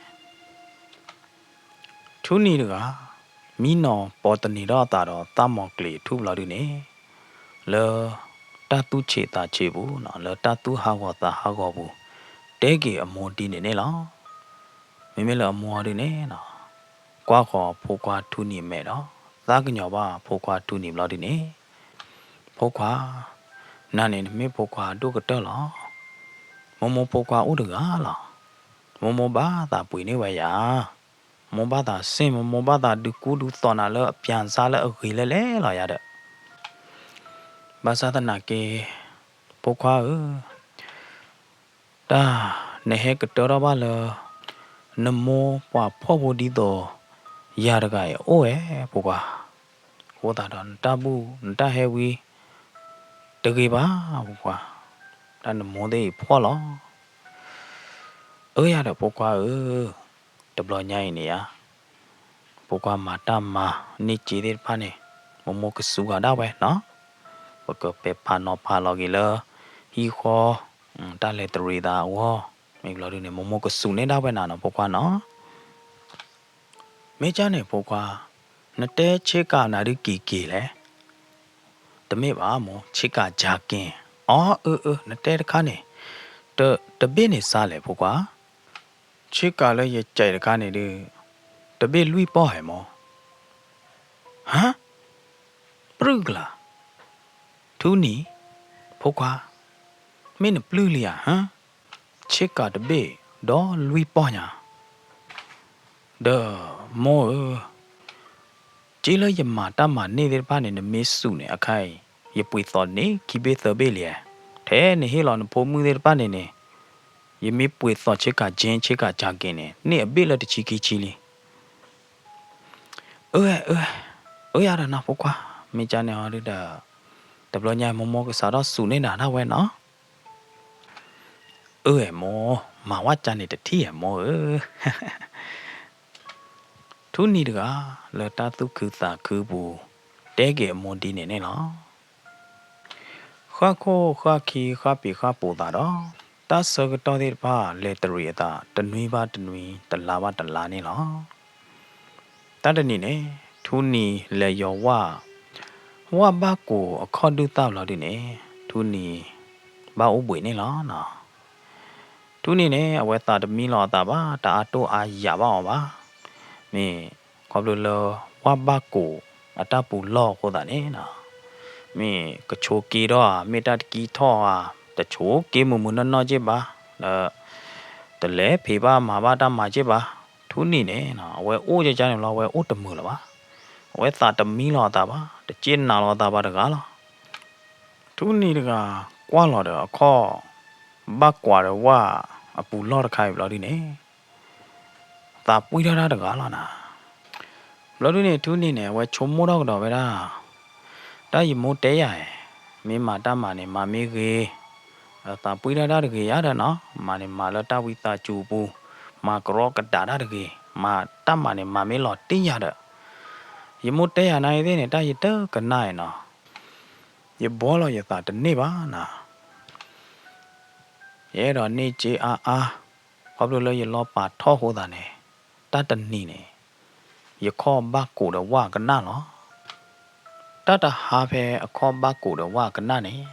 ထူနံၤတဂၤ, မံနီၤပီၤတနံၤထီၣ်အသးဒီးသးမီၤကျ့ၤထူၣ်ဘျီဒုန့ၣ်, လၢတၢ်သူၣ်ဆံးသးဆံးပူၤ, လၢတၢ်သူၣ်ဟးဂီၤသးဟးဂီၤပူၤ, တဲက့ၤအမိၢ်ဒ်န့ၣ်န့ၣ်လီၤ. မ့မ့ၢ်လၢအမိၢ်ဒုန့ၣ်, ကွၢ်ဃီၤဖိခွါထူနံၤအမဲာ်ဒီး, သးကညီၤဘၣ်ဖိခွါထူနံၤဘျီဒုန့ၣ်, ဖိခွါ, နၤန့ၣ်နမ့ၢ်ဖိခွါဒိၣ်ကတၢၢ်လီၤ. မိၢ်မိၢ်ဖိခွါအိၣ်တဂၤလီၤ. မိၢ်မိၢ်ဘၣ်သးပှ့ၤန့ၢ်ဝဲယၤ, မိၢ်ဘၣ်သးစ့ၢ် မိၢ်မိၢ်ဘၣ်သးဒုးကူဒုးသိးနၤလၢအပၠးစါလၢအဂ့ၤလဲၣ်လဲၣ်လီၤယၤဒီး, ဘၣ်ဆၣ်သနာ်က့, ဖိခွါဧၢ, တၢ်နဟဲကတၢၢ်ထီၣ်ဘၣ်လၢ နမိၢ်ပှၤဖှီၣ်ဖိဒ်သိး ယၤတဂၤအံၤအိၣ်ဝဲ, ဖိခွါ, အဃိသတးဒီးနတၢ်ဘူၣ်နတၢ်ဟဲဝံၤ တဂ့ၤဘၣ်, ဖိခွါ, တၢ်နမိၢ်သ့ၣ်အံၤဖှီၣ်လီၤ. အၢ ယၤဒီးဖိခွါဧၢ, တဘျီညါအံၤန့ၣ်ယၤ, ဖိခွါမၤတၢ်မၤန့ၢ်စ့သ့ၣ်တဖၣ်န့ၣ်, မိၢ်မိၢ်ကစူးဂၤဒၣ်ဝဲနီၤ, ပကပဲာ်ဖးနီၤဖးလီၤက့ၤလၢ ဟံၣ်ဃီ, တၢ်လဲၤတရံးသးအဂီၢ်, မ့ၢ်ဘျီဒုန့ၣ် မိၢ်မိၢ်ကစူးန့ၢ်ဒၣ်ဝဲနၤနီၤ ဖိခွါနီၤ. မ့ၢ်ကၢ်န့ၣ်ဖိခွါ, နတဲဆ့ကၤနၤဒုးက့ၤက့ၤလဲၣ်. တမ့ၢ်ဘၣ်မိၢ်, ဆ့ကၤကၠၤက့ၤ, အီ အၢ အၢ နတဲတခါန့ၣ်, တဘ့ၣ်န့ၣ်စါလဲၣ်ဖိခွါ, ဆ့ကၤလၢယကဲးတခါန့ၣ်ဒုး, တဘ့ၣ်လွံၢ်ပီၢ်ဟဲမိၢ်. ဟါ, ပြုၢ်ကလာ်, ထူနံၤ, ဖိခွါ, မ့ၢ်နပျုၢ်လံဧါဟါ, ဆ့ကၤတဘ့ၣ်ဒီးလွံၢ်ပီၢ်ညါ ဒီးမိၢ်ဧၢ, က့လၢယမၤတၢ်မၤန့ၢ်သ့ၣ်တဖၣ်န့ၣ် နမ့ၢ်စူးန့ၣ်အခါအံၤ, ယပှ့ၤသိးန့ၢ်ခံဘ့ၣ်သၢဘ့ၣ်လံ, ထဲနဟ့ၣ်လီၤနဖိမုၣ်သ့ၣ်တဖၣ်န့ၣ်န့ၣ်, ယမ့ၢ်ပှ့ၤသိးဆ့ကၤကၠ့ဆ့ကၤကၠၤက့ၤန့ၣ် န့ၢ်အဘ့ၣ်လၢတဆံခံဆံလံ. အၢ အၢ, အၢ ယၤဒီးနၤဖိခွါ, မ့ၢ်ကၢ်န့ၣ်ဟီဒုဒီး, တဘျီညါမိၢ်မိၢ်ကစးထီၣ်စူးန့ၢ်နၤဒၣ်ဝဲနီၤ. အၢမိၢ်, မၤဝဲကၢ်န့ၣ်တထံၣ်ဧါမိၢ်ဧၢ. ထူနံၤတဂၤ, လၢတၢ်သူၣ်ခုသးခုပူၤ, တဲက့ၤအမိၢ်ဒ်န့ၣ်န့ၣ်လီၤ. ဃၣ်ခိၣ်ဃၣ်ခံဃၣ်ပ့ၤဃၣ်ပိာ်သးဒီး တၢ်ဆၢကတီၢ်သ့ၣ်တဖၣ်လဲၤတရံးအသး တနွံဘၣ်တနွံ တလါဘၣ်တလါန့ၣ်လီၤ. တၢ်တနံၤန့ၣ် ထူနံၤလဲၤယီၤဝၣ်, ဝၣ်ဘၣ်ကိာ်အခီၣ်ဒုၣ်သၣ်ဘျီဒုန့ၣ် ထူနံၤ ဘၣ်အိၣ်ဘှံးန့ၣ်လီၤနီၤ. ထူနံၤန့ၣ် အဝဲသးတမံလီၤအသးဘၣ်, တအါတိၢ်အါယာ်ဘၣ်အီၤဘၣ်. မ့ၢ်ခီဖျိလၢ ဝၣ်ဘၣ်ကိာ်အတၢ်ပူၤလီၢ်အဃိသတးန့ၣ်နီၤ, မ့ၢ်ကဆိးက့ဒီးဧါ, မ့ၢ်တၢ်တကံထီၣ်ဧါ, တဆိးက့မုာ်မုာ်နီၢ်နီၢ်က့ၢ်ဘၣ်, ဒီး တလဲၤဖံးဘၣ်မၤဘၣ်တၢ်မၤက့ၢ်ဘၣ်. ထူနံၤန့ၣ်နီၤ အဝဲအိၣ်ကကါန့ၣ်ဘျီ အဝဲအိၣ်တမုာ်လၢၤဘၣ်. အဝဲသးတမံလီၤအသးဘၣ်, တက့ၢ်နာ်လီၤအသးဘၣ်တဂၤလီၤ. ထူနံၤတဂၤ ကွၢ်လီၤဒီးအခီၣ် ဘၣ်ကွၢ်ဒီးဝၣ်အပူၤလီၢ်တခါအံၤဘျီဒုန့ၣ် သးပှံၢ်ထီၣ်တၢ်တဂၤလီၤနီၤ. ဘျီဒုန့ၣ် ထူနံၤန့ၣ် အဝဲဆိကမိၣ်ထီၣ်ကဒီးဝဲဒၣ်, တၢ်ယမိၢ်တဲယၤဧါ, မ့ၢ်မၤတၢ်မၤန့ၣ် မၤမ့ၢ်ဂ့ၤ, သးပှံၢ်ထီၣ်တၢ်တဂ့ၤယၤဒီးနီၤ, မၤန့ၣ်မၤလၢတၢ်ဝံသးစူၤအပူၤ, မၤကရီကဒးတၢ်တဂ့ၤ, မၤတၢ်မၤန့ၣ် မၤမ့ၢ်လီၤတံၢ်ယၤဒီး, ယမိၢ်တဲယၤနၤအံၤသ့ၣ်န့ၣ် တၢ်ယတကနၣ်အံၤနီၤ, ယဘှီလီၤယသးတန့ၢ်ဘၣ်နီၤ. ယအဲၣ်ဒိးန့ၢ်စ့အါအါ, ခီဖျိလၢယလီၤပာ်ထီၣ်အဃိသတးန့ၣ်, တၢ်တနံၤန့ၣ် ယခီၣ်ဘၣ်ကိာ်ဒီးဝၣ်ကနၣ်လီၤ. တၢ်တဟါဖဲအခီၣ်ဘၣ်ကိာ်ဒီးဝၣ်ကနၣ်န့ၣ်,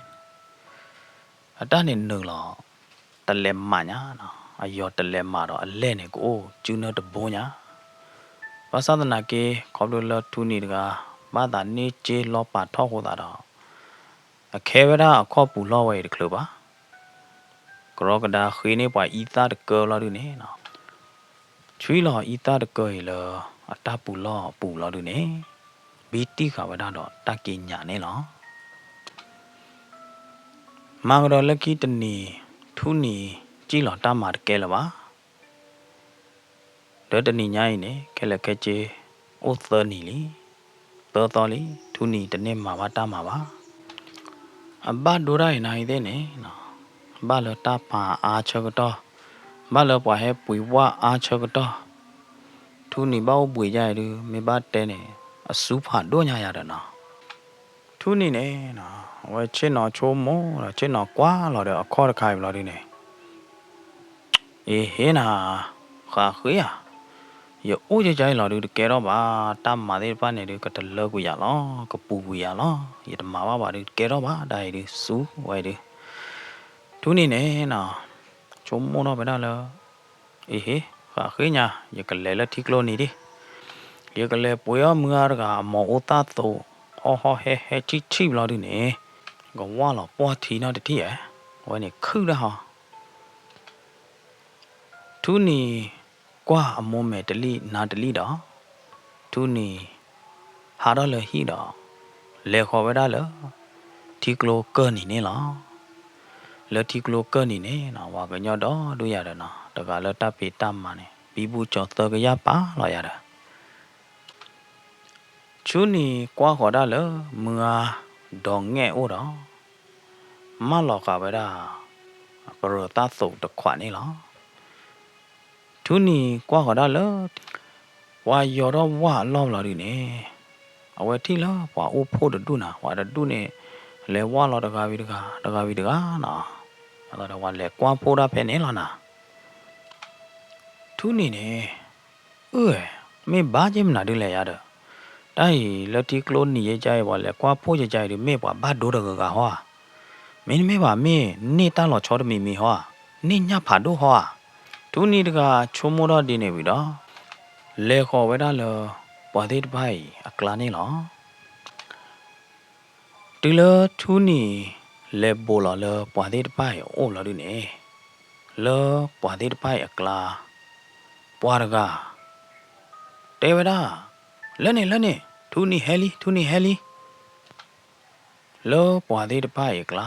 အတၢ်န့ၣ်နုာ်လီၤ, တလဲၤမးညါ, အယီၤတလဲၤမးဒီးအလဲၢ်န့ၣ်ကအိၣ်စုနၢတဘိညါ. ဘၣ်ဆၣ်သနာ်က့ ခီဖျိလၢထူနံၤတဂၤ ဘၣ်သးန့ၢ်စ့လီၤပာ်ထီၣ်အဃိသတးဒီး အခဲဝဲဒၣ်အခီၣ်ပူၤလီၢ်ဝဲအံၤတချုးဘၣ်. ကရီကဒါဃ့န့ၢ်ပှၤအံသၣ်တကၢဘျီဒုန့ၣ်, ဆွံလီၤအံသၣ်တကၢအံၤလၢအတၢ်ပူၤလီၢ်အပူၤဘျီဒုန့ၣ်, ဘံတံၢ်ဃာ်ဝဲဒၣ်ဒီးတၢ်က့ညးန့ၣ်လီၤ. မၤကဒီးလၢခံတနံၤ, ထူနံၤစံၣ်လီၤတၢ်မၤတကဲလၢၤဘၣ်. ဒီးတနံၤညါအံၤန့ၣ် ခဲလၢာ်ခဲဆ့ အိၣ်သၢနံၤလံ, သၢသီလံ, ထူနံၤတန့ၢ်မၤဘၣ်တၢ်မၤဘၣ်. အဘၣ်ဒိတၢ်အံၤနၤအံၤသ့ၣ်န့ၣ်, ဘၣ်လၢတၢ်ပာ်အါဆၢကတီၢ်, ဘၣ်လၢပှၤဟဲပှ့ၤဝၣ်အါဆၢကတီၢ်, ထူနံၤဘၣ်အိၣ်ဘှံးယါအံၤဒုး မ့ၢ်ဘၣ်တဲန့ၣ် အစုဖးဒိၣ်ညါယၤဒီးနီၤ. ထူနံၤန့ၣ် အဝဲဆ့ၣ်နီၤဆိကမိၣ်ဒီး ဆ့ၣ်နီၤကွၢ်လီၤဒီးအခီၣ်တခါအံၤဘျီဒုန့ၣ်, အ့ဟ့နၤ, ဃးဃ့ဧါ, ယအိၣ်ကကါအံၤလီၤဒုးတကဲထီၣ်ဘၣ်, တၢ်မၤသ့ၣ်တဖၣ်န့ၣ်ဒုး ကတလၢကွံာ်ယၤလီၤ, ကပူၤကွံာ်ယၤလီၤ, ယတမၤဘၣ်ဘၣ်ဒုးတကဲထီၣ်ဘၣ်, တၢ်အံၤဒုး စူဝဲဒုး. ထူနံၤန့ၣ်နီၤ, ဆိကမိၣ်ထီၣ်ဝဲဒၣ်လၢ အ့ဟ့, ဃးဃ့ညါ, ယကလဲၤလၢထံကျိနံၤဒံး, ယကလဲၤပှ့ၤအီၣ်မုၢ်ဂၤတဂၤ အမိၢ်အိၣ်သၣ်သိး, ဟီၣ်ဟီၣ်ဟဲဟဲဆံၣ်ဆံၣ်ဘျီဒုန့ၣ်, ကဝၢ်လီၤပှီၢ်ထံနီတထံၣ်ဧါ, အဝဲန့ၣ်ခုၣ်ဒၣ်ဟီ. ထူနံၤကွၢ်အမိၢ်မဲာ်တလံၣ်နါတလံၣ်ဒီး, ထူနံၤဟးထီၣ်လၢဟံၣ်ဒီး, လဲၤဃီၤဝဲဒၣ်လၢ ထံကျိကၢၢ်နံၤန့ၣ်လီၤ. လၢထံကျိကၢၢ်နံၤန့ၣ်နီၤ, ပှၤကညီဒီဒူၣ်ယၤဒီးနီၤ, တဂၤလၢတၢ်ဖံးတၢ်မၤန့ၣ် ဘံဘူကၠီၤသၢကယၢ်ပာ်လီၤယၤဒီး ထူနံၤကွၢ်ဃီၤဒၣ်လၢမုၢ်ဂၤဒီးငဲၣ်အိၣ်ဒီး, မၢလီၤဃာ်ဝဲဒၣ် ပရၢၤသၣ်သိးတခွးန့ၣ်လီၤ. ထူနံၤကွၢ်ဃီၤဒၣ်လၢ ပှၤယီၤထီၣ်ဝၣ်အလီၢ်ဘျီဒုန့ၣ်, အဝဲထံၣ်လၢပှၤအိၣ်ဖှိၣ်တဒူၣ်နၤ, ပှၤတဒူၣ်န့ၣ် လဲၤဝၣ်လီၤတဂၤဝံၤတဂၤ, တဂၤဝံၤတဂၤနီၤ, အသးဒီးပှၤလဲၤကွၢ်ဖှိၣ်ဒၣ်ဖဲန့ၣ်လီၤနၤ. ထူနံၤန့ၣ် အၢ မ့ၢ်ဘၣ်က့မနုၤဒုးလဲၣ်ယၤဒီး, တၢ်အံၤလၢထံကျိနံၤယဲကါအံၤ ပှၤလဲၤကွၢ်ဖှိၣ်ယဲကါအံၤဒုး မ့ၢ်ပှၤဘၣ်ဒိတဂၤဂၤဟီဧါ, မ့တမ့ၢ်ဘၣ် မ့ၢ်န့ၢ်တၢ်လီၤဆီတမံၤမံၤဟီဧါ, န့ၢ်ညၣ်ဖးဒိၣ်ဟီဧါ. ထူနံၤတဂၤဆိကမိၣ်ထီၣ်ဒ်န့ၣ်ဝံၤဒီး လဲၤဃီၤဝဲဒၣ်လၢ ပှၤသ့ၣ်တဖၣ်အံၤအကျါန့ၣ်လီၤ. တုၤလၢထူနံၤလဲၤဘိးလီၤလၢပှၤသ့ၣ်တဖၣ်အံၤအအိၣ်လီၤဒုးန့ၣ်, လၢပှၤသ့ၣ်တဖၣ်အံၤအကျါ ပှၤတဂၤ တဲဝဲဒၣ်, လၢန့ၣ်လၢန့ၣ် ထူနံၤဟဲလံ ထူနံၤဟဲလံ. လၢပှၤသ့ၣ်တဖၣ်အံၤအကျါ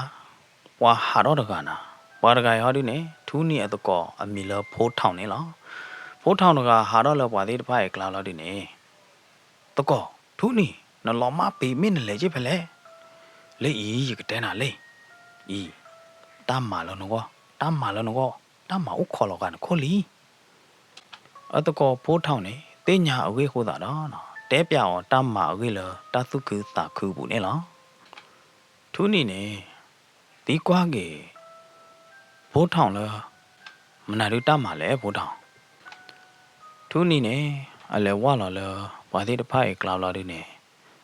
ပှၤဟးထီၣ်တဂၤနၤ, ပှၤတဂၤအံၤဟီဒုးန့ၣ် ထူနံၤအသကိးအမံၤလၢဖိထီၣ်န့ၣ်လီၤ. ဖိထီၣ်တဂၤဟးထီၣ်လၢပှၤသ့ၣ်တဖၣ်အံၤအကျါလီၤဒုးန့ၣ်, သကိး ထူနံၤ နလီၤမၢ်ပ့ၤမ့ၢ်နလဲၤက့ၤဖဲလဲၣ်. လၢအံၤ ယကတဲနၤလၢအံၤ, တၢ်မၤလၢနဂီၢ်, တၢ်မၤလၢနဂီၢ်, တၢ်မၤအိၣ်ခိးလီၤဂာ်နခိၣ်လံ. အသကိးဖိထီၣ်န့ၣ် သ့ၣ်ညါအဂ့ၢ်အဃိသတးဒီး တဲပျးအီၤတၢ်မၤအဂ့ၢ်လၢတၢ်သူၣ်ခုသးခုအပူၤန့ၣ်လီၤ. ထူနံၤန့ၣ် သံကွၢ်က့ၤ ဖိထီၣ်လၢ မနုၤဒုးတၢ်မၤလဲၣ် ဖိထီၣ်. ထူနံၤန့ၣ် အလဲၤဝၢ်လီၤလၢ ပှၤသ့ၣ်တဖၣ်အံၤကျါဘျီဒုန့ၣ်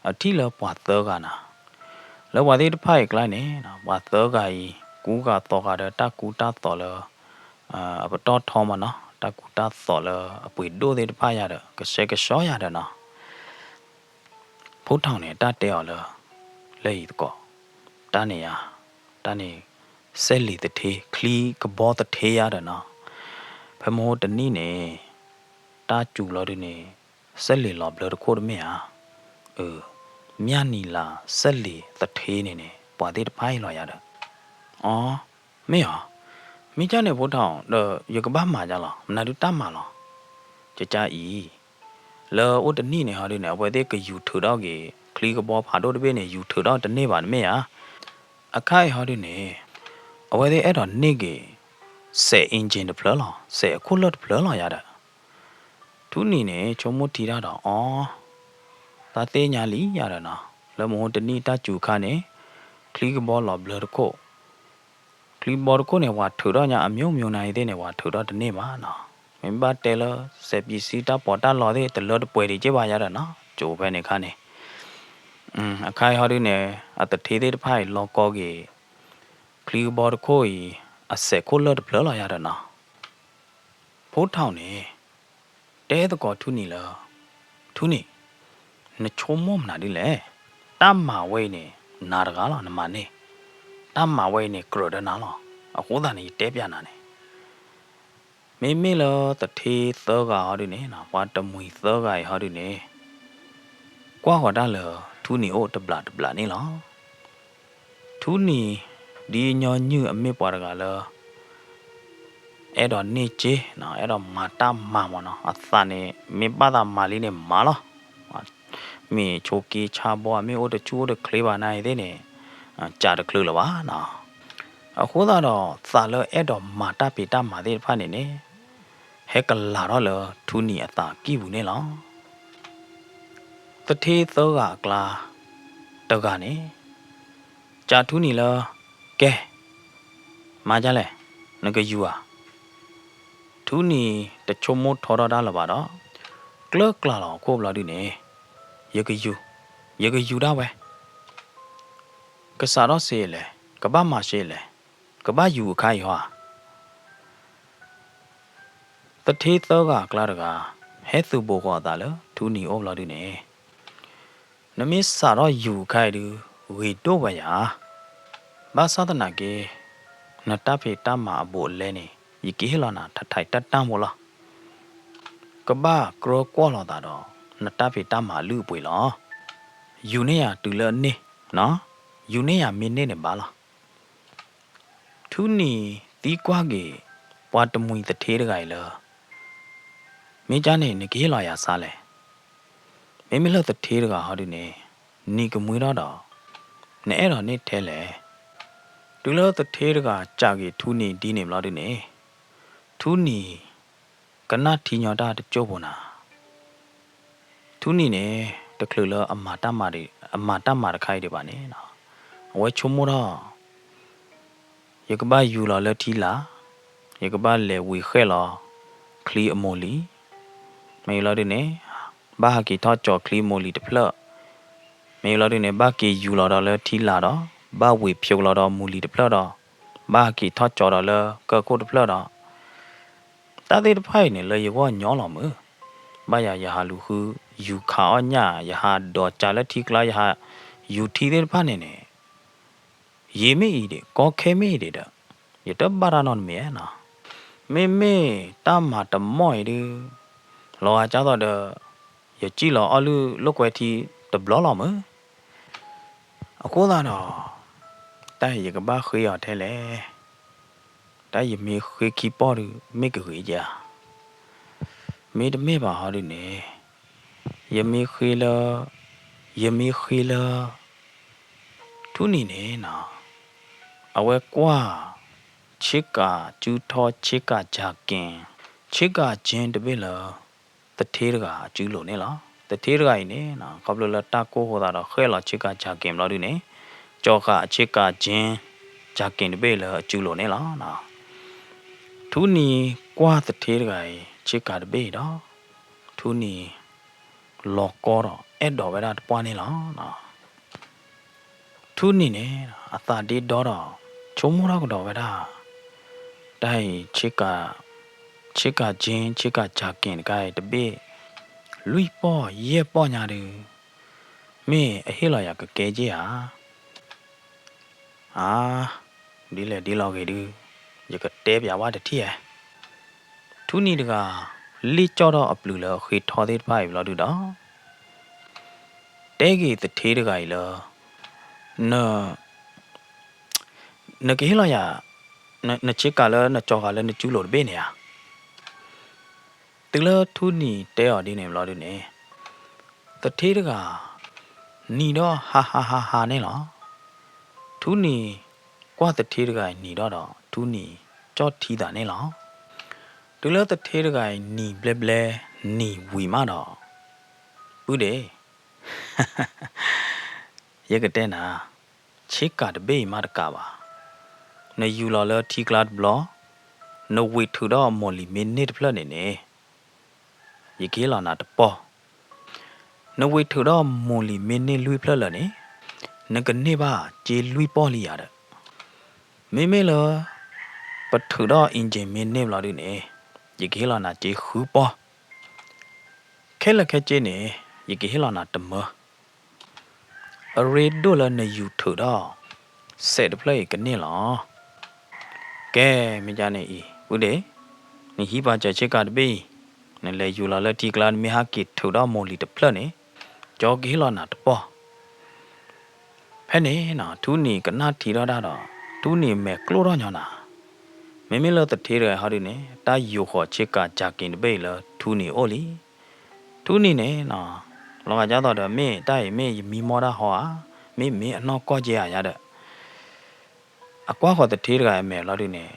အထံၣ်လၢပှၤသၢဂၤနၤ, လၢပှၤသ့ၣ်တဖၣ်အံၤကျါန့ၣ် ပှၤသၢဂၤအံၤ ကူဂၤသီဂၤဒီးတၢ်ကူတၢ်သိးလၢ အပတီၢ်ထီမးနီၤ, တၢ်ကူတၢ်သိးလၢအပှ့ၤဒိၣ်သ့ၣ်တဖၣ်ယၤဒီး ကဆှဲကဆှီယၤဒီးနီၤ ဖိထီၣ်န့ၣ် တၢ်တဲအီၤလၢ လၢအံၤသကိး, တၢ်န့ၣ်ယၤ, တၢ်န့ၣ် စဲးလ့ၤသထ့, ချံကဘီသထ့ယၤဒီးနီၤ, ဖဲမဟိတနံၣ်န့ၣ် တၢ်စူၤလီၤဒုန့ၣ် စဲးလ့ၤလီၤဘျၢတခိၣ်တမ့ၢ်ဧါ, အၢ, မၠၣ်နံၤလၤစဲးလ့ၤသထ့န့ၣ်န့ၣ် ပှၤသ့ၣ်တဖၣ်အံၤလီၤယၤဒီး, အီ မ့ၢ်ဧါ, မ့ၢ်ကၢ်န့ၣ်ဖိထီၣ် ဒီးယကဘၣ်မၤယၤလီၤ, မနုၤဒုးတၢ်မၤလီၤ, ကကါအံၤ, လၢအိၣ်တနံၣ်န့ၣ်ဟီဒုန့ၣ် အဝဲသ့ၣ်ကယူၤထုးထီၣ်က့ၤ ချံကဘီဖးဒိၣ်တဘ့ၣ်န့ၣ် ယူၤထုးထီၣ်တန့ၢ်ဘၣ်တမ့ၢ်ဧါ, အခါအံၤဟီဒုန့ၣ် အဝဲသ့ၣ်အဲၣ်ဒိးန့ၢ်က့ၤ စဲး engine တဖျၢၣ်လီၤ, စဲးအခိၣ်လၢၢ်တဖျၢၣ်လီၤယၤဒီး ထူနံၤန့ၣ် ဆိကမိၣ်ထံတၢ်ဒီး အီ, တၢ်သ့ၣ်ညါလံယၤဒီးနီၤ, လၢမဟိတနံၣ်တၢ်စူၤအခါန့ၣ် ချံကဘီလီၤဘျၢတခိၣ်, ချံကဘီတခိၣ်န့ၣ် ပှၤထုးထီၣ်ညါအမျိုးမျိုးနၤအံၤသ့ၣ်န့ၣ် ပှၤထုးထီၣ်တန့ၢ်ဘၣ်နီၤ, မ့ၢ်ဘၣ်တဲလၢ စဲးပံစံတၢ်ပီးတၢ်လီသ့ၣ် တလၢတပှဲၤဒံးက့ဘၣ်ယၤဒီးနီၤ, ကၠိဖဲန့ၣ်အခါန့ၣ်, အခါအံၤဟီဒုန့ၣ် အသထ့သ့ၣ်တဖၣ်အံၤလီၤကီက့ၤ ချံကဘီတခိၣ်အံၤ အစဲးခိၣ်လၢၢ်တဖျၢၣ်လီၤယၤဒီးနီၤ, ဖိထီၣ်န့ၣ် တဲသကိးထူနံၤလၢ ထူနံၤ, နဆိကမိၣ်မနုၤဒ်လဲၣ်, တၢ်မၤဝဲအံၤန့ၣ် နၤတဂၤလီၤ နမၤန့ၢ်, တၢ်မၤဝဲအံၤန့ၣ် ကြၢးဒီးနၤလီၤ, အဃိသတးန့ၣ် ယတဲပျးနၤန့ၣ်, မ့မ့ၢ်လၢသထ့သၢဂၤဟီဒုန့ၣ် ပှၤတမှံၤသၢဂၤအံၤဟီဒုန့ၣ် ကွၢ်ဃီၤတၢ်လၢ ထူနံၤအိၣ်တဘျးတဘျးန့ၣ်လီၤ. ထူနံၤ ဒ်ညီနုၢ်အမ့ၢ်ပှၤတဂၤလၢ အဲၣ်ဒိးန့ၢ်စ့, အဲၣ်ဒိးမၤတၢ်မၤမးနီၤ, အသးန့ၣ် မ့ၢ်ဘၣ်သးမၤလံန့ၣ်မၤလီၤ. မ့ၢ်ဆိးက့ဆါဘီ မ့ၢ်အိၣ်တဆူၣ်အိၣ်တချ့ဘၣ်နၤအံၤသ့ၣ်န့ၣ် ကးတချုးလၢၤဘၣ်နီၤ. အဃိသတးဒီး သးလၢအဲၣ်ဒိးမၤတၢ်ဖံးတၢ်မၤသ့ၣ်တဖၣ်န့ၣ်န့ၣ် ဟဲကလၤထီၣ်လၢထူနံၤအသးကံၢ်ပူၤန့ၣ်လီၤ. သထ့သၢဂၤအကျါ တဂၤန့ၣ် ကးထူနံၤလၢ ကဲ, မၤဒ်လဲၣ်, နကယူၤဧါ. ထူနံၤတဆိကမိၣ်ထီထီၣ်တၢ်လၢၤဘၣ်ဒီး ကျၢၢ်ကျးလီၤအခိၣ်ဘျီဒုန့ၣ်, ယကယူၤ, ယကယူၤဒၣ်ဝဲ, ကစးထီၣ်စ့လဲၣ်, ကဘၣ်မၤစ့လဲၣ်, ကဘၣ်ယူၤအခါအံၤဟီဧါ. သထ့သၢဂၤအကျါတဂၤ ဟဲသုးဘူးဃီၤအသးလၢထူနံၤအိၣ်ဘျီဒုန့ၣ်, နမ့ၢ်စးထီၣ်ယူၤအခါအံၤဒု ဂ့ၤဒိၣ်ဝဲယၤ, ဘၣ်ဆၣ်သနာ်က့ နတၢ်ဖံးတၢ်မၤအဘူးအလဲန့ၣ် ယကဟ့ၣ်လီၤနၤ ထးထံးတၢ်တၢ်မိလီၤ. ကဘၣ်ကြၢးကွၢ်လိာ်သးဒီး နတၢ်ဖံးတၢ်မၤအလုၢ်အပှ့ၤလီၤ. ယူၤန့ၢ်ယၤတုၤလၢအန့ၢ်, ယူၤန့ၢ်ယၤမ့ၢ်န့ၢ်န့ၣ်ဘၣ်လီၤ. ထူနံၤသံကွၢ်က့ၤ ပှၤတမှံၤသထ့တဂၤအံၤလၢ မ့ၢ်ကၢ်န့ၣ် နကဟ့ၣ်လီၤယၤစ့လဲၣ်. မ့မ့ၢ်လၢသထ့တဂၤဟီဒုန့ၣ် နံၤကမှံထီၣ်ဒီး နအဲၣ်ဒိးန့ၢ်ထဲလဲၣ်. တုၤလၢသထ့တဂၤစံးက့ၤထူနံၤဒ်န့ၣ်ဘျီဒုန့ၣ်, ထူနံၤ ကနၣ်ထံညီတၢ်တစိၢ်ဖိနၤ. ထူနံၤန့ၣ် တချုးလၢအမၤတၢ်မၤတခါအံၤဒံးဘၣ်န့ၣ်, အဝဲဆိကမိၣ်ထီၣ် ယကဘၣ်ယူၤလီၤလၢထံလာ်, ယကဘၣ်လဲၤဝံၤဃဲၣ်လီၤ ချံအမိၢ်လံၤ, မ့ၢ်လီၤဒုန့ၣ် ဘၣ်ဟးက့ၤထီၣ်ကၠီၤချံအမိၢ်လံၤတဖျၢၣ်, မ့ၢ်လီၤဒုန့ၣ် ဘၣ်က့ၤယူၤလီၤဒီးလၢထံလာ်ဒီး ဘၣ်ဝံၤဖျိးလီၤဒီးမူလံၤတဖျၢၣ်ဒီး ဘၣ်ဟးက့ၤထီၣ်ကၠီၤဒီးလၢကၢၢ်ခိၣ်တဖျၢၣ်ဒီး တၢ်သ့ၣ်တဖၣ်အံၤန့ၣ် လၢယဂီၢ်ညီလီၤမုၢ်, ဘၣ်ယၤယဟးလူၤဃု ယူၤခးအီၣ်ညၣ် ယဟးဒိးကးလၢထံကျါ ယဟးယူၤထံသ့ၣ်တဖၣ်န့ၣ်န့ၣ် ယံာ်မ့ၢ်အံၤဒံး ကီခဲမ့ၢ်အံၤဒံးဒီး ယတဘၣ်တၢ်နီတမံၤနီၤ. မ့မ့ၢ်တၢ်မၤတမီၢ်အံၤဒု လီၤဂာ်ကၢ်သိးဒီး ယစံၣ်လီၤအီၣ်လုၢ်လိာ်ကွဲထံတဘျီလီၤမုၢ်. အဃိသတးဒီး တၢ်အံၤယကဘၣ်ဃ့အီၤထဲလဲၣ်. တၢ်ယမ့ၢ်ဃ့ခံပီၢ်ဒု မ့ၢ်ကဂ့ၤဧါ. မ့တမ့ၢ်ဘၣ်ဟီဒုန့ၣ် ယမ့ၢ်ဃ့လၢ ယမ့ၢ်ဃ့လၢ ထူနံၤန့ၣ်နီၤ အဝဲကွၢ် ဆ့ကၤစုထီ ဆ့ကၤကၠၤက့ၤ ဆ့ကၤက့ၤတဘ့ၣ်လၢ သထ့တဂၤအစုလိၤန့ၣ်လီၤ. သထ့တဂၤအံၤန့ၣ် ခီဖျိလၢတၢ်ကိၢ်ဃိသးဒီး ဃဲၣ်လီၤဆ့ကၤကၠၤက့ၤဘျီဒုန့ၣ် ကၠီဃာ်အဆ့ကၤက့ၤ ကၠၤက့ၤတဘ့ၣ်လၢအစုလိၤန့ၣ်လီၤ. ထူနံၤကွၢ်သထ့တဂၤအံၤ ဆ့ကၤတဘ့ၣ်အံၤဒီး ထူနံၤ လီၤကီဒီး အဲၣ်ဒိးဝဲဒၣ်တပှၢ်န့ၣ်လီၤ. ထူနံၤန့ၣ် အသးဒ့ဒီဒီး ဆိကမိၣ်ထီၣ်ကဒီးဝဲဒၣ် တၢ်အံၤ ဆ့ကၤ ဆ့ကၤကၠ့ ဆ့ကၤကၠၤက့ၤတခါအံၤ တဘ့ၣ် လွံၢ်ပီၢ်ယဲၢ်ပီၢ်ညါဒုး မ့ၢ်အဟ့ၣ်လီၤယၤကကဲက့ၢ်ဧါ. အါ, ဒ်လဲၣ်ဒ်လဲၣ်ဂ့ၤဒုး ယကတဲပၠးဝဲတထံၣ်ဧါ. ထူနံၤတဂၤ လ့ၣ်ကၠီၣ်ထီၣ်အပျုၤလၢအဃ့ထီသ့ၣ်တဖၣ်အံၤဘျီဒုးဒီး တဲက့ၤသထ့တဂၤအံၤလၢ န နကဟ့ၣ်လီၤယၤ နဆ့ကၤလၢနကၠီၤဃာ်လၢနစုလိၤတဘ့ၣ်န့ၣ်ဧါ. တုၤလၢထူနံၤတဲအီၤဒ်န့ၣ်ဘျီဒုးန့ၣ် သထ့တဂၤ နံၤဒီးဟါဟါဟါဟါန့ၣ်လီၤ. ထူနံၤ ကွၢ်သထ့တဂၤအံၤနံၤဒီးဒီး ထူနံၤ ကၠီၣ်ထံသးန့ၣ်လီၤ. တုၤလၢသထ့တဂၤအံၤနံၤဘျဲဘျဲ နံၤဝံၤမးဒီး ပုၢ်ဒ့ၣ် ယကတဲနၤ, ဆ့ကၤတဘ့ၣ်အံၤမးတကးဘၣ်. နယူၤလီၤလၢထံကျါတဘျီ, နဝ့ၢ်ထုးဒီးမိၢ်လံၤမ့ၢ်န့ၢ်တဖျၢၣ်န့ၣ်န့ၣ်, ယကဟ့ၣ်လီၤနၤတပီၢ်. နဝ့ၢ်ထုးဒီးမိၢ်လံၤမ့ၢ်န့ၢ်လွံၢ်ဖျၢၣ်လၢာ်န့ၣ်, နကန့ၢ်ဘၣ်စ့လွံၢ်ပီၢ်လံယၤဒီး, မ့မ့ၢ်လၢ ပထုးဒီး engine မ့ၢ်န့ၢ်ဘျီဒုန့ၣ်, ယကဟ့ၣ်လီၤနၤစ့ဃုပီၢ်. ခဲလၢာ်ခဲဆ့န့ၣ် ယကဟ့ၣ်လီၤနၤတမၢ. အရ့ဒိၣ်လၢနယူၤထုးဒီး စဲးတဖျၢၣ်အံၤကန့ၢ်လီၤ. ကဲ, မ့ၢ်ဒ်န့ၣ်အံၤ ပုၢ်ဒ့ၣ်, နဟံးပာ်စၢၤဆ့ကၤတဘ့ၣ်အံၤ, နလဲၤယူၤလီၤလၢထံကျါ နမ့ၢ်ဟးက့ၤထုးဒီးမိၢ်လံၤတဖျၢၣ်န့ၣ်, ကၠီကဟ့ၣ်လီၤနၤတပီၢ်. ဖဲန့ၣ် ထူနံၤကနၣ်ထံထီၣ်တၢ်ဒီး ထူနံၤမဲာ်ကျိၣ်ထီၣ်ညီနၤ. မ့မ့ၢ်လၢသထ့တဂၤဟီဒုန့ၣ် တၢ်ယူၤဃီၤဆ့ကၤကၠၤက့ၤတဘ့ၣ်အံၤလၢထူနံၤအအိၣ်လံ. ထူနံၤန့ၣ် လီၤဂာ်ကၢ်သိးဒီး မ့ၢ်တၢ်အံၤမ့ၢ်ယမံမီၢ်တၢ်ဟီဧါ, မ့မ့ၢ်အနီၢ်ကီၢ်ကဲဧါယါဒီး အကွၢ်ဃီၤသထ့တဂၤအမဲာ်လီၤဒုန့ၣ်,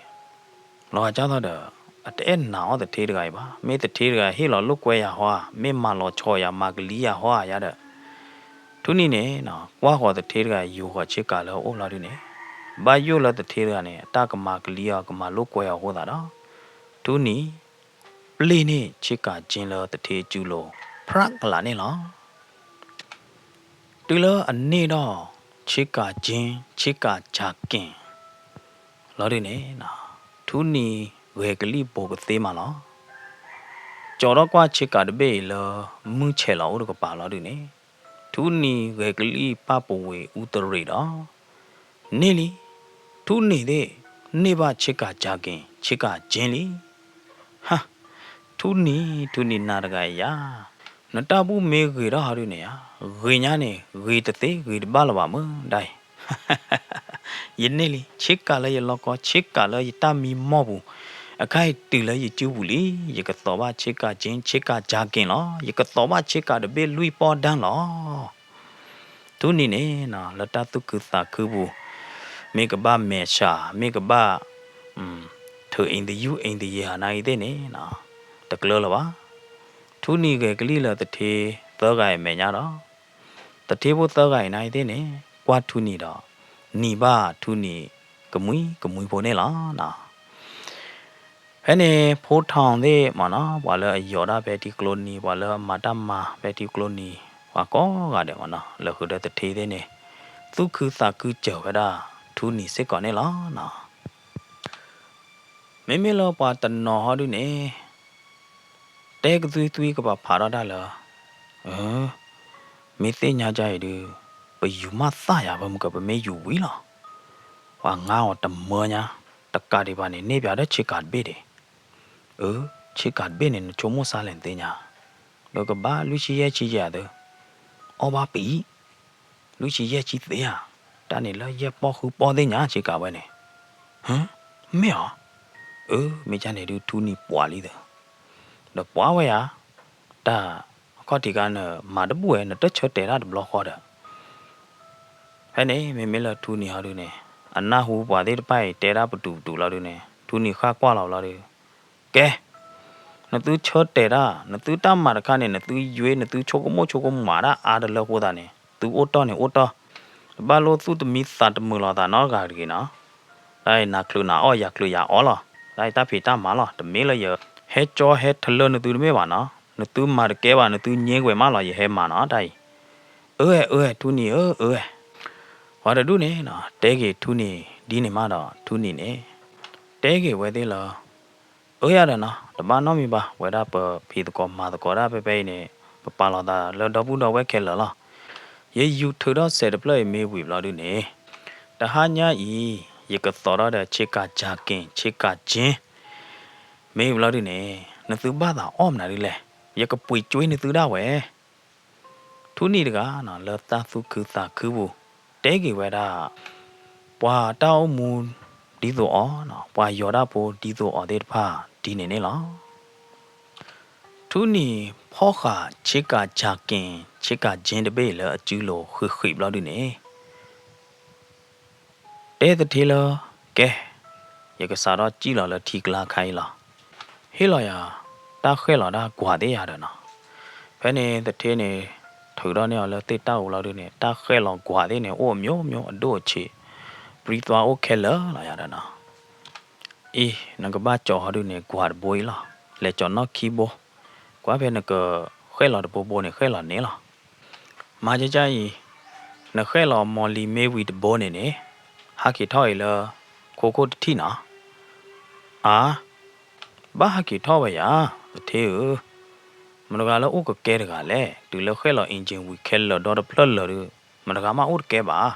လီၤဂာ်ကၢ်သိးဒီး အတအဲၣ်နာ်အီၤသထ့တဂၤအံၤဘၣ်. မ့ၢ်သထ့တဂၤဟ့ၣ်လီၤလိာ်ကွဲယၤဟီဧါ, မ့ၢ်မၤလီၤဆီယၤ မၤကလံယၤဟီဧါယါဒီး, ထူနံၤန့ၣ် ကွၢ်ဃီၤသထ့တဂၤယူၤဃီၤဆ့ကၤလၢအအိၣ်လီၤဒုန့ၣ်, ဘၣ်ယိၣ်လၢသထ့တဂၤန့ၣ် အတၢ်ကမၤကလံအီၤ ကမၤလိာ်ကွဲအီၤအဃိသတးဒီး, ထူနံၤ ပျ့ၢ်န့ၢ်ဆ့ကၤကၠ့လၢသထ့စုလိၤ ဖြးကလာ်န့ၣ်လီၤ. တုၤလၢအန့ၢ်ဒီး ဆ့ကၤကၠ့ ဆ့ကၤကၠၤက့ၤ လီၤဒုန့ၣ်, ထူနံၤဂဲၤကလံၣ်ဘိးကသ့မးလီၤ. ကၠီၤထီၣ်ကွၢ်ဆ့ကၤတဘ့ၣ်အံၤလၢ မုၢ်ဆဲးလီၤအိၣ်တကပၤလီၤဒုန့ၣ်, ထူနံၤဂဲၤကလံၣ်ပၣ်ပဝ့ၤအူတရံးဒီး န့ၢ်လံ. ထူနံၤသ့ၣ် န့ၢ်ဘၣ်ဆ့ကၤကၠၤက့ၤ ဆ့ကၤကၠ့လံ. ဟါ, ထူနံၤ ထူနံၤနၤတဂၤအံၤယါ, နတၢ်ဘူၣ်မ့ၢ်ဂ့ၤထီၣ်ဟီဒုန့ၣ်ဧါ, ဂ့ၤညါန့ၣ် ဂ့ၤတသ့ ဂ့ၤတဘၣ်လၢၤဘၣ်မုၢ်ဒၣ်အံၤ ယန့ၢ်လံ ဆ့ကၤလၢယလီၢ်ကီ ဆ့ကၤလၢယတၢ်မံမီၢ်ပူၤ, အခါအံၤတုၤလၢယစုပူၤလံ. ယကသိးဘၣ်ဆ့ကၤကၠ့ ဆ့ကၤကၠၤက့ၤလီၤ. ယကသိးဘၣ်ဆ့ကၤတဘ့ၣ်လွံၢ်ပီၢ်ဒၣ်လီၤ. ထူနံၤန့ၣ် လၢတၢ်သူၣ်ခုသးခုပူၤ, မ့ၢ်ကဘၣ်မဲာ်ဆှး မ့ၢ်ကဘၣ် ထုးအ့ၣ်သယုၢ်အ့ၣ်သယ့ဟးနါအံၤသ့ၣ်န့ၣ် တကျၢလၢၤဘၣ်. ထူနံၤဂဲၤကလံၣ်လၢသထ့သၢဂၤအံၤမဲာ်ညါဒီး, သထ့ဖိသၢဂၤအံၤနါအံၤသ့ၣ်န့ၣ် ကွၢ်ထူနံၤဒီး နံၤဘၣ်ထူနံၤကမှံကမှံဖိန့ၣ်လီၤ. ဖဲန့ၣ် ဖိထီၣ်သ့ၣ်မ့ၢ်နီၤ ပှၤလၢအယီၤတၢ်ဖဲထံကျိနံၤ ပှၤလၢအမၤတၢ်မၤဖဲထံကျိနံၤ ပှၤကိးဂၤဒဲးမ့ၢ်နီၤ လၢဃုာ်ဒီးသထ့သ့ၣ်န့ၣ် သူၣ်ခုသးခုစၢၤဝဲဒၣ် ထူနံၤစ့ၢ်ကီးန့ၣ်လီၤ. မ့မ့ၢ်လၢပှၤတနီၤဟီဒုန့ၣ် တဲကသွံသွံကပာ်ဖးထီၣ်တၢ်လၢ မ့ၢ်သ့ၣ်ညါဒ်အံၤဒုး ပယူၤမးသၣ်ယၤ ပမုၢ်ကပမ့ၢ်ယူၤဝံၤလီၤ. ပှၤငါအီၤတမၢညါ တကးဒံးဘၣ်န့ၣ် န့ၢ်ပၠးဒီးဆ့ကၤတဘ့ၣ်ဒံး. အၢ ဆ့ကၤတဘ့ၣ်န့ၣ် နဆိကမိၣ်စါလဲၣ်နသ့ၣ်ညါ. ဒီးကဘၣ်လွံၢ်ဆံယဲၢ်ဆံယဲၢ်သၢ အီၣ်ဘၣ်ပံၤ လွံၢ်ဆံယဲၢ်ဆံသ့ဧါ. တၢ်န့ၣ်လၢယဲၢ်ပီၢ်ဃုပီၢ်သ့ၣ်ညါဆ့ကၤဝဲန့ၣ်. ဟၢ မ့ၢ်အီၤ. အၢ မ့ၢ်ကန့ၣ်ဒုးထူနံၤပှၤလံသၢ ဒီးပှၤဝဲယါ တၢ် အခီၣ်ထံးခါနမၤတဘူၣ်ဝဲ နတဆၢတဲာ်တၢ်တဘျီဃီဒီး ဖဲန့ၣ် မ့မ့ၢ်လၢထူနံၤဟီဒုန့ၣ် အနၢ်ဟူပှၤသ့ၣ်တဖၣ်အံၤတဲဒၣ်ပတူၢ်ပတူၢ်လီၤဒုန့ၣ် ထူနံၤဃၣ်ကွၢ်လီၤဘျီဒု ကဲ နသုဆၢတဲာ်တၢ် နသုတၢ်မၤတခါန့ၣ် နသုယွ့ နသုဆိကမိၣ်ဆိကမးတၢ်အါတလၢအဃိသတးန့ၣ် သုအိၣ်တီၢ်န့ၣ်အိၣ်တီၢ် တဘၣ်လိၣ်သူၣ်တမံသးတမုာ်လီၤသးနီတဂၤတဂ့ၤနီၤ. တၢ်အံၤနၤချုးနၤအီၣ် ယၤချုးယၤအီၣ်လီၤ. တၢ်အံၤတၢ်ဖံးတၢ်မၤလီၤ. တမ့ၢ်လၢယဟဲကၠီဟဲထလၢနသုတမ့ၢ်ဘၣ်နီၤ. နသုမၤတကဲဘၣ် နသုညဲကွဲးမးလီၤ ယဟဲမၤနီၤ တၢ်အံၤ. အၢ အၢ ထူနံၤဧၢ အၢ. ပှၤတဒူၣ်န့ၣ်နီၤ တဲက့ၤထူနံၤဒ်န့ၣ်မးဒီး ထူနံၤန့ၣ် တဲက့ၤဝဲသ့ၣ်လၢ အၢ ယၤဒီးနီၤ တဘၣ်နီတမံၤဘၣ်. ပဝဲဒၣ်ပဖံးသကိးမၤသကိးတၢ်ဖဲဖဲအံၤန့ၣ် ပပာ်လီၤသးလၢဒီပုၢ်ဒီဝဲၢ်ခဲလၢာ်လီၤ. ယယူၤထုးထီၣ်စဲးတဖျၢၣ်အံၤမ့ၢ်ဝံၤဘျီဒုန့ၣ် တဟါညါအံၤ ယကသိးထီၣ်ဒီးဆ့ကၤကၠၤက့ၤ ဆ့ကၤကၠ့ မ့ၢ်ဝံၤဘျီဒုန့ၣ် နသုဘၣ်သးအီၣ်မနုၤဒ်လဲၣ်. ယကပှ့ၤကွ့နသုဒၣ်ဝဲ ထူနံၤတဂၤနီၤ လၢတၢ်သူၣ်ခုသးခုပူၤ တဲက့ၤဝဲဒၣ် ပှၤတၢ်အိၣ်မူဒ်သိးအီၤနီၤ ပှၤယီၤဒၣ်ဖိဒ်သိးအီၤသ့ၣ်တဖၣ်ဒ်န့ၣ်န့ၣ်လီၤ. ထူနံၤဖီၣ်ဃာ်ဆ့ကၤကၠၤက့ၤ ဆ့ကၤကၠ့တဘ့ၣ်လၢအစုလိၤဃံးဃံးဘျီဒုန့ၣ် တဲသထ့လၢ ကဲ, ယကစးထီၣ်စံၣ်လီၤလၢထံကျါခါအံၤလီၤ. ဟ့ၣ်လီၤယၤ တၢ်ဃဲၣ်လီၤတၢ်ကွၢ်သ့ၣ်ယၤဒီးနီၤ. ဖဲန့ၣ်သထ့န့ၣ် ထုးထီၣ်န့ၢ်အီၤလၢသ့ၣ်တၢ်အူလီၤဒုန့ၣ် တၢ်ဃဲၣ်လီၤကွၢ်သ့ၣ်န့ၣ် အိၣ်အမျိုးမျိုး အဒိၣ်အဆံး ပြံသွါအိၣ်ခဲလၢာ်လီၤယၤဒီးနီၤ. အံၤ နကဘၣ်ကၠီၤဟီဒုန့ၣ် ကွၢ်တဘိအံၤလီၤ. လဲၤကၠီၤနီၣ်ခံဘိ, ကွၢ်ဖဲနကဃဲၣ်လီၤတဘိဘိန့ၣ် ဃဲၣ်လီၤန့ၣ်လီၤ. မၤကၠၢ်ကၠၢ်အံၤ နဃဲၣ်လီၤမီၢ်လံၤမ့ၢ်ဝံၤတဘိန့ၣ်န့ၣ် ဟးက့ၤထီၣ်အံၤလၢ ခိခိၣ်တထံၣ်နီၤ. အါ, ဘၣ်ဟးက့ၤထီၣ်ဝဲယၤ, သထ့ဧၢ, မတၤတဂၤလၢအိၣ်ကကဲတဂၤလဲၣ်, တုၤလၢဃဲၣ်လီၤ engine ဝံၤခဲလၢာ်ဒီတဖျၢၣ်လၢာ်ဒီး မတၤတဂၤမးအိၣ်တကဲဘၣ်.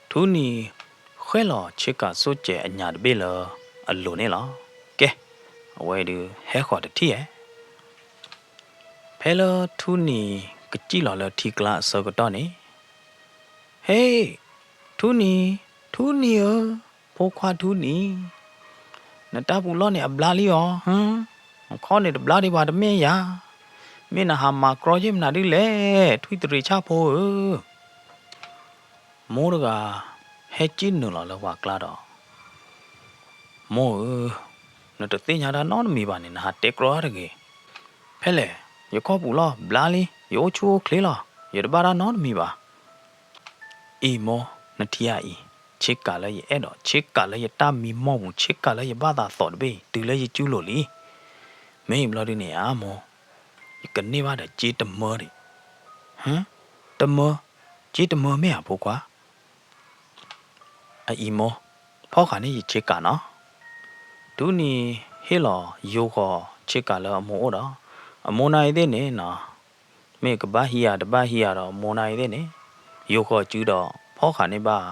ထူနံၤ ဃဲၣ်လီၤဆ့ကၤစိၣ်စဲးအညၣ်တဘ့ၣ်လၢအလိၤန့ၣ်လီၤ. ကဲ, အဝဲဒုးဟဲဃီၤတထံၣ်ဧါ. ဖဲလၢထူနံၤကစံၣ်လီၤလၢထံကျါအဆၢကတီၢ်န့ၣ်, ဟ့, ထူနံၤ, ထူနံၤဧၢ, ဖိခွါထူနံၤ, နတၢ်ပူၤလီၢ်န့ၣ်အဘျါလံဧါ, ဟၢ, နခီၣ်န့ၣ်တဘျါဒံးဘၣ်တမ့ၢ်ယၤ, မ့ၢ်နဟးမၤကြီယ့ၢ်မနုၤဒ်လဲၣ်, ထွံၣ်တရံးဆၣ်ဖိဧၢ. မိၢ်တဂၤ ဟဲစံၣ်နုာ်လီၤလၢပှၤကျါဒီး, မိၢ်ဧၢ, နတသ့ၣ်ညါတၢ်နီတမံၤဘၣ်န့ၣ် နဟးတဲကြီတဂ့ၤ. ဖဲလဲၣ်, ယခီၣ်ပူၤလီၢ်ဘျါလံ, ယအိၣ်ဆူၣ်အိၣ်ချ့လီၤ, ယတဘၣ်တၢ်နီတမံၤဘၣ်. အံၤမိၢ်, နထံၣ်ဧါအံၤ, ဆ့ကၤလၢယအဲၣ်ဒိး, ဆ့ကၤလၢယတၢ်မံမီၢ်ပူၤ, ဆ့ကၤလၢယဘၣ်သးသိးတဘ့ၣ်အံၤ တုၤလၢယစုလိၤလံ. မ့ၢ်အံၤဘျီဒုန့ၣ်ဧါမိၢ်, ယကန့ၢ်ဘၣ်ဒီးစ့တမၢဒံး. ဟၢ, တမၢ, စ့တမၢမ့ၢ်ဧါဖိခွါ. အအံၤမိၢ်, ဖီၣ်ဃာ်န့ၢ်ယဆ့ကၤနီၤ. ထူနံၤဟ့ၣ်လီၤယိၤဃီၤဆ့ကၤလၢအမိၢ်အိၣ်ဒီး, အမိၢ်နၢ်အံၤသ့ၣ်န့ၣ်နီၤ, မ့ၢ်ကဘၣ်ဟံးဧါတဘၣ်ဟံးဧါဒီး အမိၢ်နၢ်အံၤသ့ၣ်န့ၣ် ယိၤဃီၤစုဒီး ဖီၣ်ဃာ်န့ၢ်ဘၣ်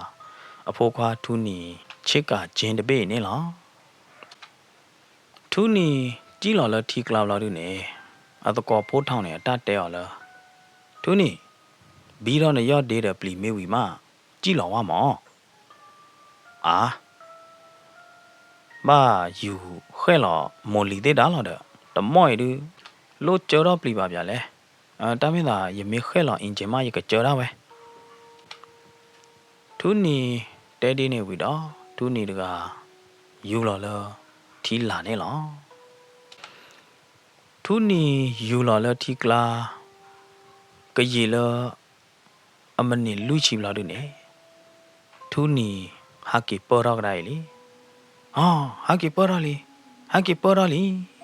အဖိခွါထူနံၤ ဆ့ကၤကၠ့တဘ့ၣ်အံၤန့ၣ်လီၤ. ထူနံၤစံၣ်လီၤလၢထံကျါဘျီဒုန့ၣ်, အသကိးဖိထီၣ်န့ၣ် အတၢ်တဲအီၤလၢ, ထူနံၤ, ဘံထီၣ်နယီၢ်ဒ့ဒီးပျံၤမ့ၢ်ဝံၤမး, စံၣ်လီၤဝဲမး. အါ, ဘၣ်ယူၤဃဲၣ်လီၤမိၢ်လံၤသ့ၣ်ဒၣ်လီၤဒီး, တမီၢ်အံၤဒုး လိၣ်ကၢထီၣ်ပျံၤဘၣ်ပၠးလဲၣ်. တၢ်မ့ၢ်သး ယမ့ၢ်ဃဲၣ်လီၤ engine မး ယကကၢထီၣ်ဝဲ. ထူနံၤတဲဒ်န့ၣ်ဝံၤဒီး ထူနံၤတဂၤ ယူၤလီၤလၢထံလာ်န့ၣ်လီၤ. ထူနံၤယူၤလီၤလၢထံကျါ ကယံာ်လၢအမံးနံးလွံၢ်ဆံဘျီဒုန့ၣ်, ထူနံၤဟးက့ၤပၢၢ်ထီၣ်ကဒါအံၤလံ. အ, ဟးက့ၤပၢၢ်ထီၣ်လံ, ဟးက့ၤပၢၢ်ထီၣ်လံ.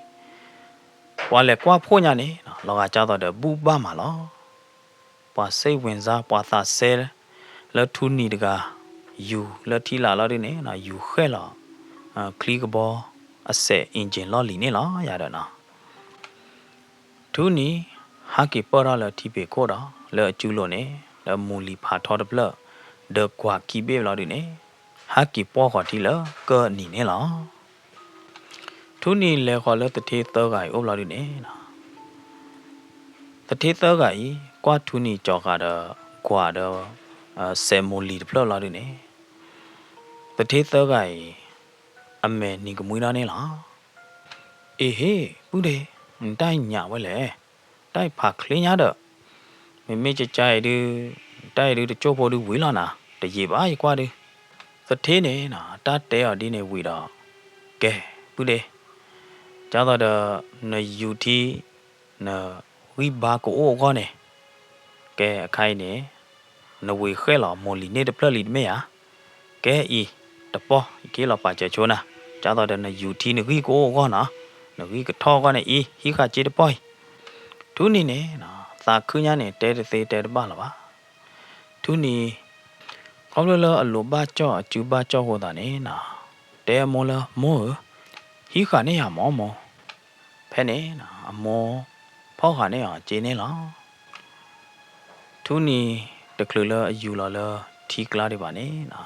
ပှၤလဲၤကွၢ်ဖှိၣ်ညါန့ၣ် လီၤဂာ်ကၢ်သိးဒီးဘူၣ်ဘၣ်မးလီၤ. ပှၤစ့ၣ်ဝဲၤစါ ပှၤသးစဲလၢထူနံၤတဂၤ ယူၤလၢထံလာ်လီၤဒုန့ၣ် ယူၤဃဲၣ်လီၤ ချံကဘီအစဲး engine လီၢ်လံၤန့ၣ်လီၤ ယၤဒီးနီၤ. ထူနံၤ ဟးက့ၤပၢၢ်ထီၣ်လၢထံပ့ၤခိၣ်ဒီး လၢအစုလိၤန့ၣ် ဒီးမိၢ်လံၤဖးထီတဖျၢၣ် ဒီးကွၢ်ခံဘ့ၣ်ဘျီဒုန့ၣ် ဟးက့ၤပၢၢ်ဃီၤထံလၢကၢၢ်နံၤန့ၣ်လီၤ. ထူနံၤလဲၤဃီၤလၢသထ့သၢဂၤအံၤအိၣ်ဘျီဒုန့ၣ် သထ့သၢဂၤအံၤ ကွၢ်ထူနံၤကၠီၤဃာ်ဒီး ကွၢ်ဒီး စဲးမိၢ်လံၤတဖျၢၣ်လီၤဒုန့ၣ် သထ့သၢဂၤအံၤ အမဲာ်နံၤကမှံထီၣ်န့ၣ်လီၤ. အ့ဟ့ၣ် ပုၢ်ဒ့, နတၢ်အံၤညၣ်ဝဲလဲၣ်, တၢ်အံၤဖးချ့ညါဒီး, မ့မ့ၢ်ကကါအံၤဒုး, တၢ်အံၤဒုးတကၠိၢ်ဖိဒုးဝံၤလီၤနၤ, တယံာ်ဘၣ်ယကွၢ်ဒုး. သထ့န့ၣ် တၢ်တဲအီၤဒ်န့ၣ်ဝံၤဒီး, ကဲ, ပုၢ်ဒ့, ကၢ်သိးဒီး နယူၤထံ နဂံၢ်ဘါကအိၣ်အဂီၢ်န့ၣ်, ကဲအခါအံၤန့ၣ် နဝံၤဃဲၣ်လီၤမိၢ်လံၤန့ၣ်တဖျၢၣ်လံတမ့ၢ်ဧါ. ကဲအံၤတပီၢ် ယကဟ့ၣ်လီၤပာ်စၢၤဆိနၤ, ဒ်သိးဒီးနယူၤထံနဂံၢ်ကအိၣ်အဂီၢ်နီၤ, နဂံၢ်ကထီၣ်အဂီၢ်န့ၣ်အံၤ ဟံးဃာ်စ့တပီၢ်အံၤ. ထူနံၤန့ၣ် သးခုညါန့ၣ် တဲတသ့တဲတဘၣ်လၢၤဘၣ်. ထူနံၤ ခီဖျိလၢအလိၤဘၣ်ကၠီၣ်အစုဘၣ်ကၠီၣ်အဃိသတးန့ၣ်နီၤ, တဲအမိၢ်လၢ မိၢ်ဧၢ, ဟံးဃာ်န့ၢ်ယၤမၢ်မိၢ်. ဖဲန့ၣ်နီၤ အမိၢ်ဖီၣ်ဃာ်န့ၢ်အီၤစ့န့ၣ်လီၤ. ထူနံၤတချုးလၢအယူၤလီၤလၢထံကျါဒံးဘၣ်န့ၣ်နီၤ,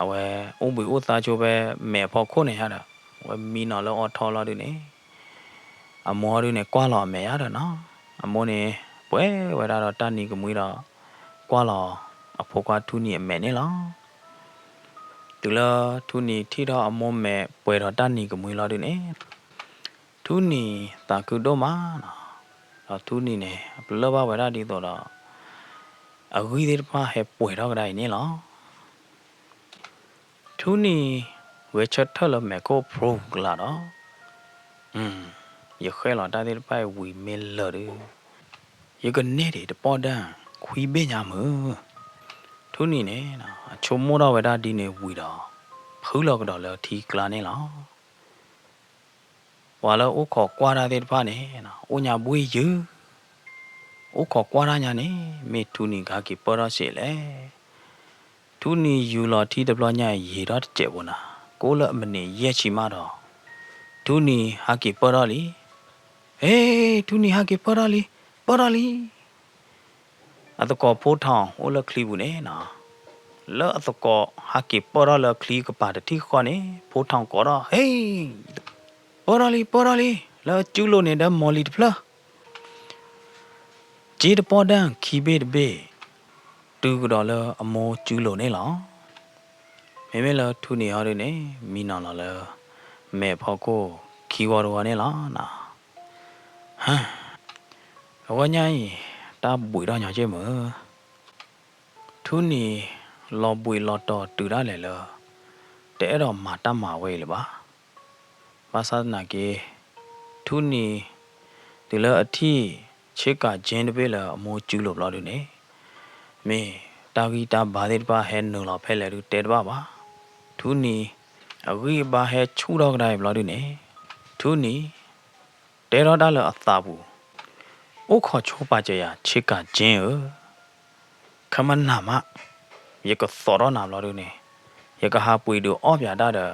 အဝဲအိၣ်ဘှံးအိၣ်သါဆိဖဲမဲာ်အဖီခိၣ်န့ၣ်ယါဒီး အဝဲမံနီၤလၢအီထီလီၤဒုန့ၣ် အမိၢ်ဒုန့ၣ် ကွၢ်လီၤအမဲာ်ယါဒီးနီၤ, အမိၢ်န့ၣ် ပှဲၤဝဲဒၣ်ဒီးတၢ်နံၤကမှံဒီး ကွၢ်လီၤအဖိခွါထူနံၤအမဲာ်န့ၣ်လီၤ. တုၤလၢထူနံၤထံၣ်ထီၣ်အမိၢ်မဲာ်ပှဲၤဒီးတၢ်နံၤကမှံလီၤဒုန့ၣ် ထူနံၤသးခုဒိၣ်မးနီၤ, ဒီးထူနံၤန့ၣ် အပလၢၢ်ဘၣ်ဝဲဒၣ်ဒ်သိးဒီး အဂံၢ်သ့ၣ်တဖၣ်ဟဲပှဲၤထီၣ်ကဒါအံၤန့ၣ်လီၤ. ထူနံၤဂဲၤဆၢထၢၣ်လၢမဲာ်ခိၣ်ဖျိကလာ်ဒီး, ယဃဲလီၤတၢ်သ့ၣ်တဖၣ်အံၤဝံၤမ့ၢ်လၢာ်ဒု, ယကန့ၢ်ဒံးတပီၢ်ဒၢၣ်ခွံဘ့ၣ်ညါမုၢ်. ထူနံၤန့ၣ် အဆိကမိၣ်ထီၣ်ဝဲဒၣ်ဒ်န့ၣ်ဝံၤဒီး ဖုလီၤကဒီးလၢထံကျါန့ၣ်လီၤ. ပှၤလၢအိၣ်ခိးကွၢ်တၢ်သ့ၣ်တဖၣ်န့ၣ် အိၣ်ညါဘှ့ၣ်ယုၢ်, အိၣ်ခိးကွၢ်တၢ်ညါန့ၣ် မ့ၢ်ထူနံၤကဟဲက့ၤပၢၢ်ထီၣ်စ့လဲၣ်. ထူနံၤယူၤလီၤထံတဘျီညါအံၤ ယံာ်ထီၣ်တစဲးဖိနၤ, ကအိၣ်လၢအမံးနံးယဲၢ်ဆံမးဒီး ထူနံၤဟဲက့ၤပၢၢ်ထီၣ်လံ. ဟ့, ထူနံၤဟဲက့ၤပၢၢ်ထီၣ်လံ, ပၢၢ်ထီၣ်လံ. အသကိးဖိထီၣ်အိၣ်လၢချံပူၤန့ၣ်နီၤ, လၢအသကိးဟဲက့ၤပၢၢ်ထီၣ်လၢချံကပၤတထံၣ်ဃီန့ၣ် ဖိထီၣ်ကိးထီၣ်, ဟ့, ပၢၢ်ထီၣ်လံ ပၢၢ်ထီၣ်လံ, လၢအစုလိၤန့ၣ်ဒီးမီၢ်လံၤတဖျၢၣ် စ့တပီၢ်ဒၢၣ်ခံဘ့ၣ်တဘ့ၣ် တုၤကဒီးလၢအမိၢ်စုလိၤန့ၣ်လီၤ. မ့မ့ၢ်လၢထူနံၤဟီဒုန့ၣ် မံနီၤလီၤလၢ မဲာ်ဖီခိၣ်ခံဝီတဝီန့ၣ်လီၤ. အဝဲညါအံၤ တၢ်ဘှံးထီၣ်ညီက့ၢ်မုၢ် ထူနံၤလီၤဘှံးလီၤတီၤတုၤဒၣ်လဲာ်လၢ တအဲၣ်ဒိးမၤတၢ်မၤဝဲအံၤလၢၤဘၣ်. ဘၣ်ဆၣ်သနာ်က့ ထူနံၤ တုၤလၢအထံၣ်ဆ့ကၤကၠ့တဘ့ၣ်လၢအမိၢ်စုလိၤဘျီဒုန့ၣ် မ့ၢ်တၢ်ဂံၢ်တၢ်ဘါသ့ၣ်တဖၣ်ဟဲနုာ်လီၤဖဲလဲၣ်ဒုတဲတဘၣ်ဘၣ်. ထူနံၤ အဂံၢ်အဘါဟဲဆူၣ်ထီၣ်ကဒါအံၤဘျီဒုန့ၣ် ထူနံၤ တဲထီၣ်တၢ်လၢအသးပူၤ, အိၣ်ခိးဆိပာ်စၢၤယၤဆ့ကၤကၠ့ဧၢ, ခမနၤမး, ယကသိးထီၣ်နၤဘျီဒုန့ၣ် ယကဟးပှ့ၤဒုးအီၣ်ပၠးတၢ်ဒီး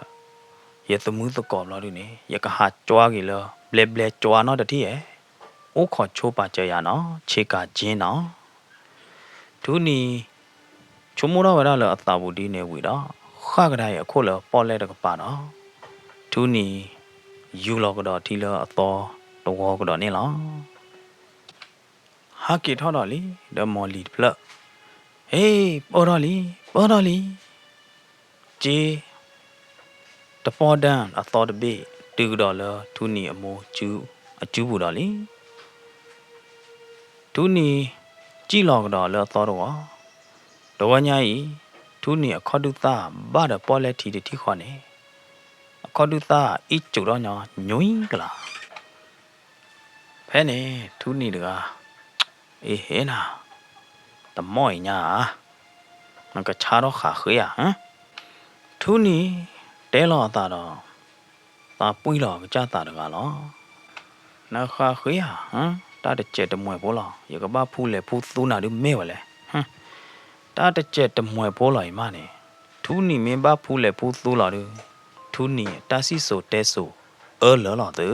ယသမုသကိးဘျီဒုန့ၣ် ယကဟးကွၢ်က့ၤလၢ ဘျဲဘျဲကွၢ်နီတထံၣ်ဧဲ, အိၣ်ခိးဆိပာ်စၢၤယၤနီၤ ဆ့ကၤကၠ့နီၤ. ထူနံၤ ဆိကမိၣ်ထီၣ်ဝဲဒၣ်လၢအသးပူၤဒ်န့ၣ်ဝံၤဒီး ဃၣ်ကဒါအံၤအခိၣ်လၢပီၣ်လဲၣ်တကပၤဒီး ထူနံၤ ယူၤလီၤကဒီးထံလၢအသီတဝီကဒီးန့ၣ်လီၤ. ဟဲက့ၤထီၣ်ဒီးလံ ဒီးမီၢ်လံၤတဖျၢၣ်, ဟ့ၣ် ပၢၢ်ထီၣ်လံ ပၢၢ်ထီၣ်လံ. ကၠ့ တပီၢ်ဒၢၣ်အသီတဘ့ၣ် တုၤကဒီးလၢထူနံၤအမိၢ်စုပူၤဒီးလံ. ထူနံၤ စံၣ်လီၤကဒီးလၢအသီတဝီ, တဝီညါအံၤ ထူနံၤအခီၣ်ဒုၣ်သၣ်ဘၣ်ဒီးပီၣ်လဲၣ်ထံတထံၣ်ဃီန့ၣ် အခီၣ်ဒုၣ်သၣ်အ့ၣ်စူးထီၣ်ညီနွံကလး. ဖဲန့ၣ် ထူနံၤတဂၤ အ့ဟ့နၤ, တမီၢ်အံၤညါဧါ, နကဆါထီၣ်ဃးဃ့ဧါ. ထူနံၤ တဲလီၤအသးဒီး သးပှံၢ်လီၤကစၢ်သးတဂၤလီၤ. နဃးဃ့ဧါ, တၢ်တစဲးတမှဲၤဖိလီၤ, ယကဘၣ်ဖူလဲၤဖူသူနၤဒုးမ့ၢ်ဝဲလဲၣ်. တၢ်တစဲးတမှဲၤဖိလီၤအံၤမးန့ၣ်, ထူနံၤမ့ၢ်ဘၣ်ဖူလဲၤဖူသူလီၤဒုး, ထူနံၤတၢ်စံၣ်စိၤတဲစိၤအၢလၢာ်လီၤသု.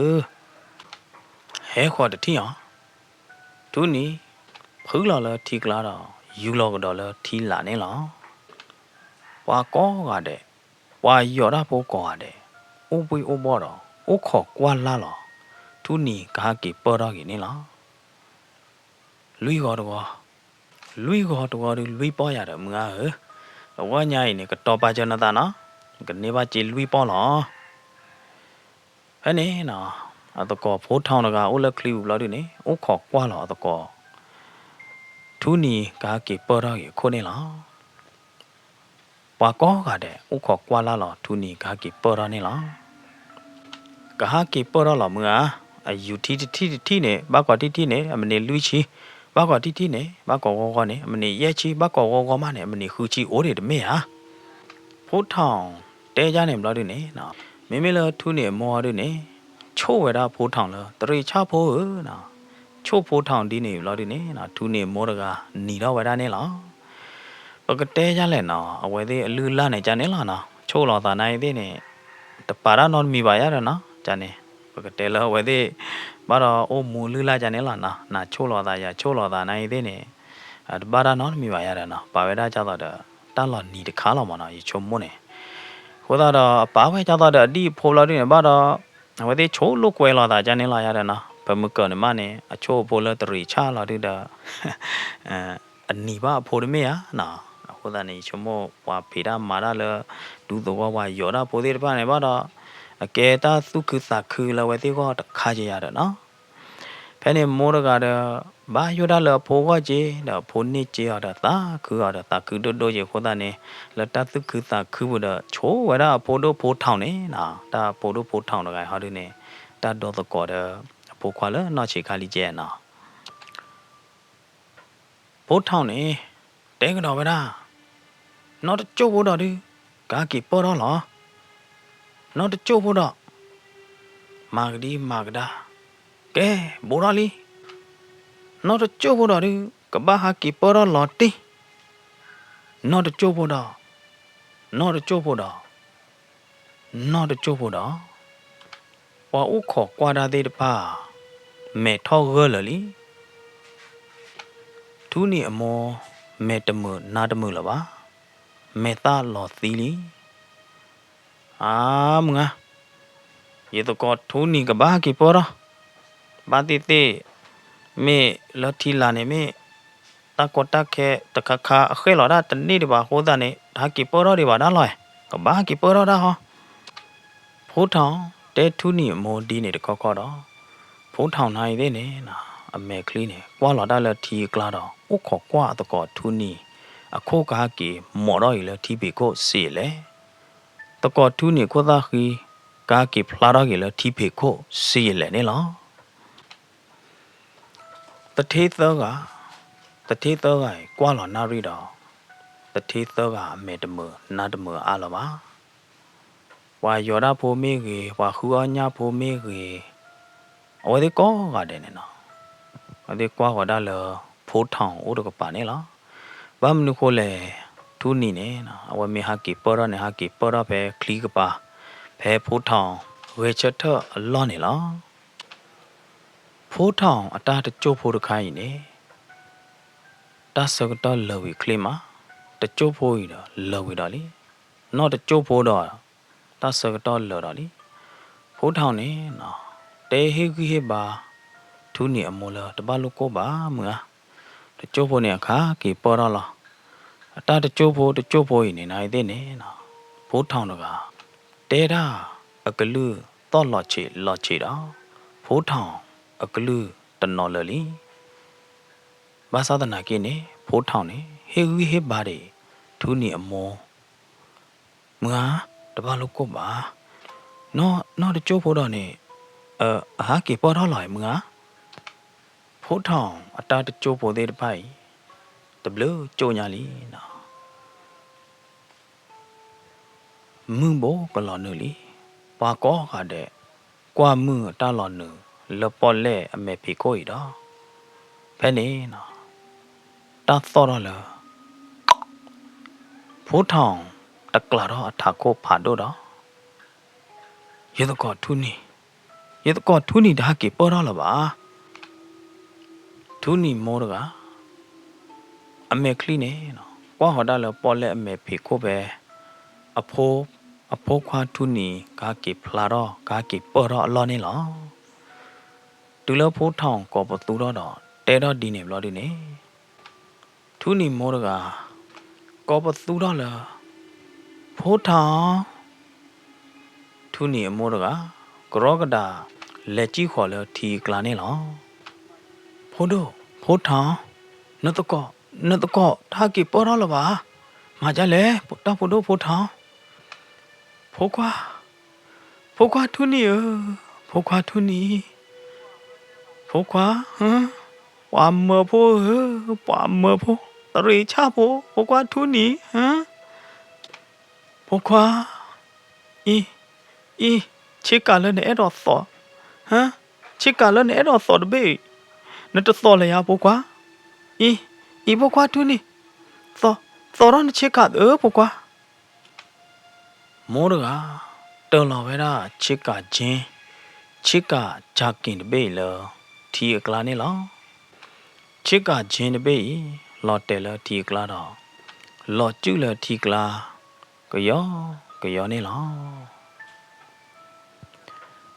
ဟဲဃီၤတထံၣ်အီၤ, ထူနံၤ ဖုလီၤလၢထံကျါဒီး ယူၤလီၤကဒီးလၢထံလာ်န့ၣ်လီၤ. ပှၤကိးဂၤဒဲး, ပှၤယီၤတၢ်ဖိကိးဂၤဒဲး, အိၣ်ဘှံးအိၣ်ဘှီၣ်ဒီး အိၣ်ခိးကွၢ်လၢ်လီၤ, ထူနံၤကဟဲက့ၤပၢၢ်ထီၣ်က့ၤန့ၣ်လီၤ. လွံၢ်ဂီၤတဂီၤ, လွံၢ်ဂီၤတဂီၤဒုးလွံၢ်ပီၢ်ယၤဒီးမုၢ်အါဧၢ, အဝဲညါအံၤန့ၣ် ကတီၤပာ်စၢၤနသးနီၤ, ကန့ၢ်ဘၣ်စ့လွံၢ်ပီၢ်လီၤ. ဖဲန့ၣ်နီၤ, အသကိးဖိထီၣ်တဂၤအိၣ်လၢချံပူၤဘျီဒုန့ၣ် အိၣ်ခိးကွၢ်လီၤအသကိး ထူနံၤကဟဲက့ၤပၢၢ်ထီၣ်က့ၤအခိၣ်န့ၣ်လီၤ. ပှၤကိးဂၤဒဲး အိၣ်ခိးကွၢ်လၢ်လီၤ ထူနံၤကဟဲက့ၤပၢၢ်ထီၣ်န့ၣ်လီၤ. ကဟဲက့ၤပၢၢ်ထီၣ်လီၤမုၢ်ဧါ, အယူၤထံတထံၣ်တထံၣ်န့ၣ် ဘၣ်ကိးထံၣ်ထံၣ်န့ၣ် အမံးနံးလွံၢ်ဆံ, ဘၣ်ကိးထံၣ်ထံၣ်န့ၣ် ဘၣ်ကိးဂီၤဂီၤန့ၣ် အမံးနံးယဲၢ်ဆံ, ဘၣ်ကိးဂီၤဂီၤမးန့ၣ် အမံးနံးဃုဆံအိၣ်ဒံးတမ့ၢ်ဧါ. ဖိထီၣ်တဲယါန့ၣ်ဘျီဒုန့ၣ်, မ့မ့ၢ်လၢထူနံၤအမိၢ်အီၤဒုန့ၣ်, ဆိၣ်ဝဲဒၣ်ဖိထီၣ်လၢ တရံးဆၣ်ဖိဧၢ, ဆိၣ်ဖိထီၣ်ဒ်န့ၣ်ဘျီဒုန့ၣ်, ထူနံၤအမိၢ်တဂၤနံၤထီၣ်ဝဲဒၣ်န့ၣ်လီၤ. ပကတဲယါလဲၣ်နီၤ, အဝဲသ့ၣ်အလုၢ်အလၢ်န့ၣ် ကန့ၣ်လီၤနီၤ, ဆိၣ်လီၤသးနၤအံၤသ့ၣ်န့ၣ်, တပာ်တၢ်နီတမံၤဘၣ်ယါဒီးနီၤ, ကန့ၣ်, ပကတဲလၢအဝဲသ့ၣ် ဘၣ်ဒီးအိၣ်မူလုၢ်လၢ်ကန့ၣ်လီၤနီၤ, နဆိၣ်လီၤသး ယဆိၣ်လီၤသးနၤအံၤသ့ၣ်န့ၣ်, တဘၣ်တၢ်နီတမံၤဘၣ်ယါဒီးနီၤ, ပာ်ဝဲဒၣ်ကၢ်သိးဒီး တၢ်လီၤနံၤတခါလီၤမးနီၤ, ယဆိကမိၣ်န့ၣ်, အဃိသတးဒီး အပာ်ဝဲကၢ်သိးဒီးအဒံၣ်အဖိဘျီဒုန့ၣ်ဘၣ်ဒီး, အဝဲသ့ၣ်ဆိၣ်လိာ်ကွဲလီၤသးကန့ၣ်လီၤယါဒီးနီၤ, ပမုၢ်ကၢၤန့ၣ်မးန့ၣ် အဆိၣ်အဖိလၢတရံးဆၣ်လီၤဒုဒီး အနံၤဘၣ်အဖိတမ့ၢ်ဧါနီၤ, အဃိသတးန့ၣ် ယဆိကမိၣ်ပှၤဖံးတၢ်မၤတၢ်လၢ ဒူသဝီပှၤယီၤတၢ်ဖိသ့ၣ်တဖၣ်န့ၣ်ဘၣ်ဒီး, အကဲတၢ်သူၣ်ခုသးခုလၢအဝဲသ့ၣ်ဂီၢ်တခါကယါဒီးနီၤ, ဖဲန့ၣ်မိၢ်တဂၤဒီး ဘၣ်ယိၣ်ဒၣ်လၢအဖိဂီၢ်က့ၤ ဒီးအဖိန့ၢ်က့ၤအီၤဒီးသးခုအီၤဒီးသးခုဒိၣ်ဒိၣ်က့ၤအဃိသတးန့ၣ်, လၢတၢ်သူၣ်ခုသးခုပူၤဒီး ဆိၣ်ဝဲဒၣ်အဖိဒိၣ်ဖိထီၣ်န့ၣ်နီၤ, တၢ်အဖိဒိၣ်ဖိထီၣ်တဂၤဟီဒုန့ၣ်, တၢ်ဒိသကိးဒီး အဖိခွါလၢနီၢ်ဆံးခါလံကဲနီၤ ဖိထီၣ်န့ၣ် တဲကဒီးဝဲဒၣ်, နီၢ်တကၠိၢ်ဖိဒီးဒုး ကဟဲက့ၤပၢၢ်ထီၣ်လီၤ. နီၢ်တကၠိၢ်ဖိဒီး မၤကဒံမၤကဒါ, ကဲ ဘူးထီၣ်လံ. နီၢ်တကၠိၢ်ဖိဒီးဒုး ကဘၣ်ဟဲက့ၤပၢၢ်ထီၣ်လီၤတံၢ်. နီၢ်တကၠိၢ်ဖိဒီး, နီၢ်တကၠိၢ်ဖိဒီး, နီၢ်တကၠိၢ်ဖိဒီး, ပှၤအိၣ်ခိးကွၢ်တၢ်သ့ၣ်တဖၣ် မဲာ်ထီၣ်ဂၢၢ်လၢာ်လံ. ထူနံၤအမိၢ် မဲာ်တမုာ်နါတမုာ်လၢၤဘၣ်. မဲာ်သၣ်လီၤသံလံ. အါ မုၢ်ဂၤ, ယသကိးထူနံၤကဘၣ်ဟဲက့ၤပၢၢ်ထီၣ်, ဘၣ်သ့ၣ်သ့ၣ်, မ့ၢ်လၢထံလာ်န့ၣ်မ့ၢ် တၢ်ကီတၢ်ခဲတခါခါအဃဲၣ်လီၤဒၣ်တန့ၢ်ဒံးဘၣ်အဃိသတးန့ၣ် တဟဲက့ၤပၢၢ်ထီၣ်ဒံးဘၣ်ဒၣ်လီၤ, ကဘၣ်ဟဲက့ၤပၢၢ်ထီၣ်ဒၣ်ဟီ. ဖိထီၣ်တဲထူနံၤအမိၢ်ဒ်န့ၣ်တခီခီဒီး, ဖိထီၣ်နၤအံၤသ့ၣ်န့ၣ် အမဲာ်ချံန့ၣ် ကွၢ်လီၤတၢ်လၢထံအကျါဒီး အိၣ်ခိးကွၢ်အသကိးထူနံၤ အခိၣ်ကဟဲက့ၤမိာ်ထီၣ်က့ၤလၢထံဖံးခိၣ်စံးယလဲၣ်. သကိးထူနံၤအခိၣ်သၣ်ဃံ ကဟဲက့ၤဖျါထီၣ်က့ၤလၢထံဖံးခိၣ်စံးယလဲၣ်န့ၣ်လီၤ. သထ့သၢဂၤ, သထ့သၢဂၤအံၤကွၢ်လီၤနၣ်ရံၣ်ဒီး, သထ့သၢဂၤအမဲာ်တမုာ်နါတမုာ်အါလၢၤဘၣ်. ပှၤယီၤတၢ်ဖိမ့ၢ်ဂ့ၤ, ပှၤဃုအီၣ်ညၣ်ဖိမ့ၢ်ဂ့ၤ, အဝဲသ့ၣ်ကိးဂၤဒဲးန့ၣ်နီၤ, အဝဲသ့ၣ်ကွၢ်ဃီၤဒၣ်လၢ ဖိထီၣ်အိၣ်တကပၤန့ၣ်လီၤ. ဘၣ်မနုၤဃိလဲၣ်, ထူနံၤန့ၣ် အဝဲမ့ၢ်ဟဲက့ၤပၢၢ်ထီၣ်န့ၣ် ဟဲက့ၤပၢၢ်ထီၣ်ဖဲချံကပၤ, ဖဲဖိထီၣ်ဂဲၤဆၢထၢၣ်အလီၢ်န့ၣ်လီၤ. ဖိထီၣ်အတၢ်တကၠိၢ်ဖိတခါအံၤန့ၣ် တၢ်ဆၢကတီၢ်လၢာ်ဝံၤချ့မး, တကၠိၢ်ဖိအံၤဒီးလၢာ်ဝံၤဒီးလံ, နီၢ်တကၠိၢ်ဖိဒီး တၢ်ဆၢကတီၢ်လၢာ်ဒီးလံ. ဖိထီၣ်န့ၣ် တဲဟ့ၣ်ဂံၢ်ဟ့ၣ်ဘါ ထူနံၤအမိၢ်လၢတဘၣ်လိာ်ကိၢ်ဘၣ်မုၢ်ဧါ, တကၠိၢ်ဖိန့ၣ်အခါက့ၤပၢၢ်ထီၣ်လီၤ. အတၢ်တကၠိၢ်ဖိတကၠိၢ်ဖိအံၤန့ၣ် နအံၤသ့ၣ်န့ၣ် ဖိထီၣ်တဂၤ တဲဒၣ်အကလုၢ်သီၣ်လီၤဆံးလီၤဆံးဒီး ဖိထီၣ်အကလုၢ်တနီၤလၢာ်လံ. ဘၣ်ဆၣ်သနာ်က့န့ၣ် ဖိထီၣ်န့ၣ် ဟ့ၣ်ဂံၢ်ဟ့ၣ်ဘါဒံး ထူနံၤအမိၢ်, မုၢ်ဧါ, တဘၣ်လိာ်ကိၢ်ဘၣ်, နီၢ်တကၠိၢ်ဖိဒီးန့ၣ် အဟးက့ၤပၢၢ်ထီၣ်လီၤအံၤမုၢ်ဧါ. ဖိထီၣ်အတၢ်တကၠိၢ်ဖိသ့ၣ်တဖၣ်အံၤ တဘျုးကၠိၣ်ညါလံနီၤ. မုၢ်ဘိးကလီၤနုာ်လံ. ပှၤကိးဂၤဒဲး ကွၢ်မုၢ်အတၢ်လီၤနုာ်လၢပီၣ်လဲၣ်အမဲာ်ဖံးခိၣ်အံၤဒီး ဖဲန့ၣ် တၢ်သီၣ်ထီၣ်လၢ ဖိထီၣ်တကျးထီၣ်အထးခိၣ်ဖးဒိၣ်ဒီး ယသကိးထူနံၤ, ယသကိးထူနံၤတဟးက့ၤပၢၢ်ထီၣ်လၢၤဘၣ်. ထူနံၤမိၢ်တဂၤ အမဲာ်ချံန့ၣ် ကွၢ်ဃီၤဒၣ်လၢပီၣ်လဲၣ်အမဲာ်ဖံးခိၣ်ဖဲ အဖိခွါထူနံၤ ကဟးက့ၤဖျါထီၣ် ကဟးက့ၤပၢၢ်ထီၣ်အလီၢ်န့ၣ်လီၤ. တုၤလၢဖိထီၣ်ကိးပသူထီၣ်ဒီး တဲထီၣ်ဒ်န့ၣ်ဘျီဒုန့ၣ် ထူနံၤမိၢ်တဂၤ ကိးပသူထီၣ်လၢ ဖိထီၣ်, ထူနံၤအမိၢ်တဂၤ ကရီကဒး လဲၤစံၣ်ဃီၤလၢထံအကျါန့ၣ်လီၤ. ဖိဒိၣ်, ဖိထီၣ်, နသကိး, နသကိးတဟးက့ၤပၢၢ်ထီၣ်လၢၤဘၣ်. မၤဒ်လဲၣ် တၢ်ဖိဒိၣ်ဖိထီၣ်. ဖိခွါ, ဖိခွါထူနံၤဧၢ, ဖိခွါထူနံၤ, ဖိခွါ, ပှၤမၢဖိဧၢ, ပှၤမၢဖိ, တရံးဆၣ်ဖိ, ဖိခွါထူနံၤဧၢ. ဖိခွါ, အံၤ, အံၤ, ဆ့ကၤလၢနအဲၣ်ဒိးသိး, ဟါ, ဆ့ကၤလၢနအဲၣ်ဒိးသိးတဘ့ၣ်အံၤ, နတသိးလၢၤယၤဖိခွါ, အံၤ, အံၤဖိခွါထူန့ၣ်, သိး, သိးထီၣ်နဆ့ကၤဧၢဖိခွါ. မိၢ်တဂၤ တၢၢ်လီၤဝဲဒၣ်ဆ့ကၤကၠ့, ဆ့ကၤကၠၢ်က့ၤတဘ့ၣ်အံၤလၢထံအကျါန့ၣ်လီၤ. ဆ့ကၤကၠ့တဘ့ၣ်အံၤ လီၤတဲာ်လၢထံအကျါဒီး လီၤစုၣ်လၢထံကျါ ကယီကယီန့ၣ်လီၤ.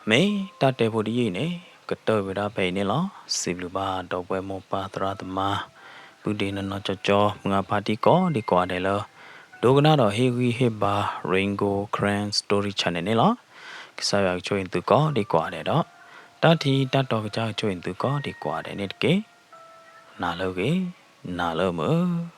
မ့ၢ်တၢ်တဲဖိတယုၢ်အံၤန့ၣ် ကတၢၢ်ဝဲဒၣ်ဖဲအံၤန့ၣ်လီၤ. စံးဘျုးဘၣ်ဒီပုၢ်ဝဲၢ်မိၢ်ပၢ်သရၣ်သမါ ပုၢ်ဒ့နီၢ်နီၢ်ကၠီကၠီ မုၢ်ဂၢ်ဖါတံၢ်ကိးဒံကိးဂၤဒဲးလၢ ဒိကနၣ်ဒီးဟ့ၣ်ဂံၢ်ဟ့ၣ်ဘါ Rain Gold Karen Story Channel န့ၣ်လီၤ. ကစၢ်ယွၤကဆိၣ်ဂ့ၤသုကိးဒံကိးဂၤဒဲးဒီး တၢ်ထံတၢ်တီကစၢ်ကဆိၣ်ဂ့ၤသုကိးဒံကိးဂၤဒဲးန့ၣ်တက့ၢ်. နၤလၢအဂ့ၤ, နၤလၢအမုာ်.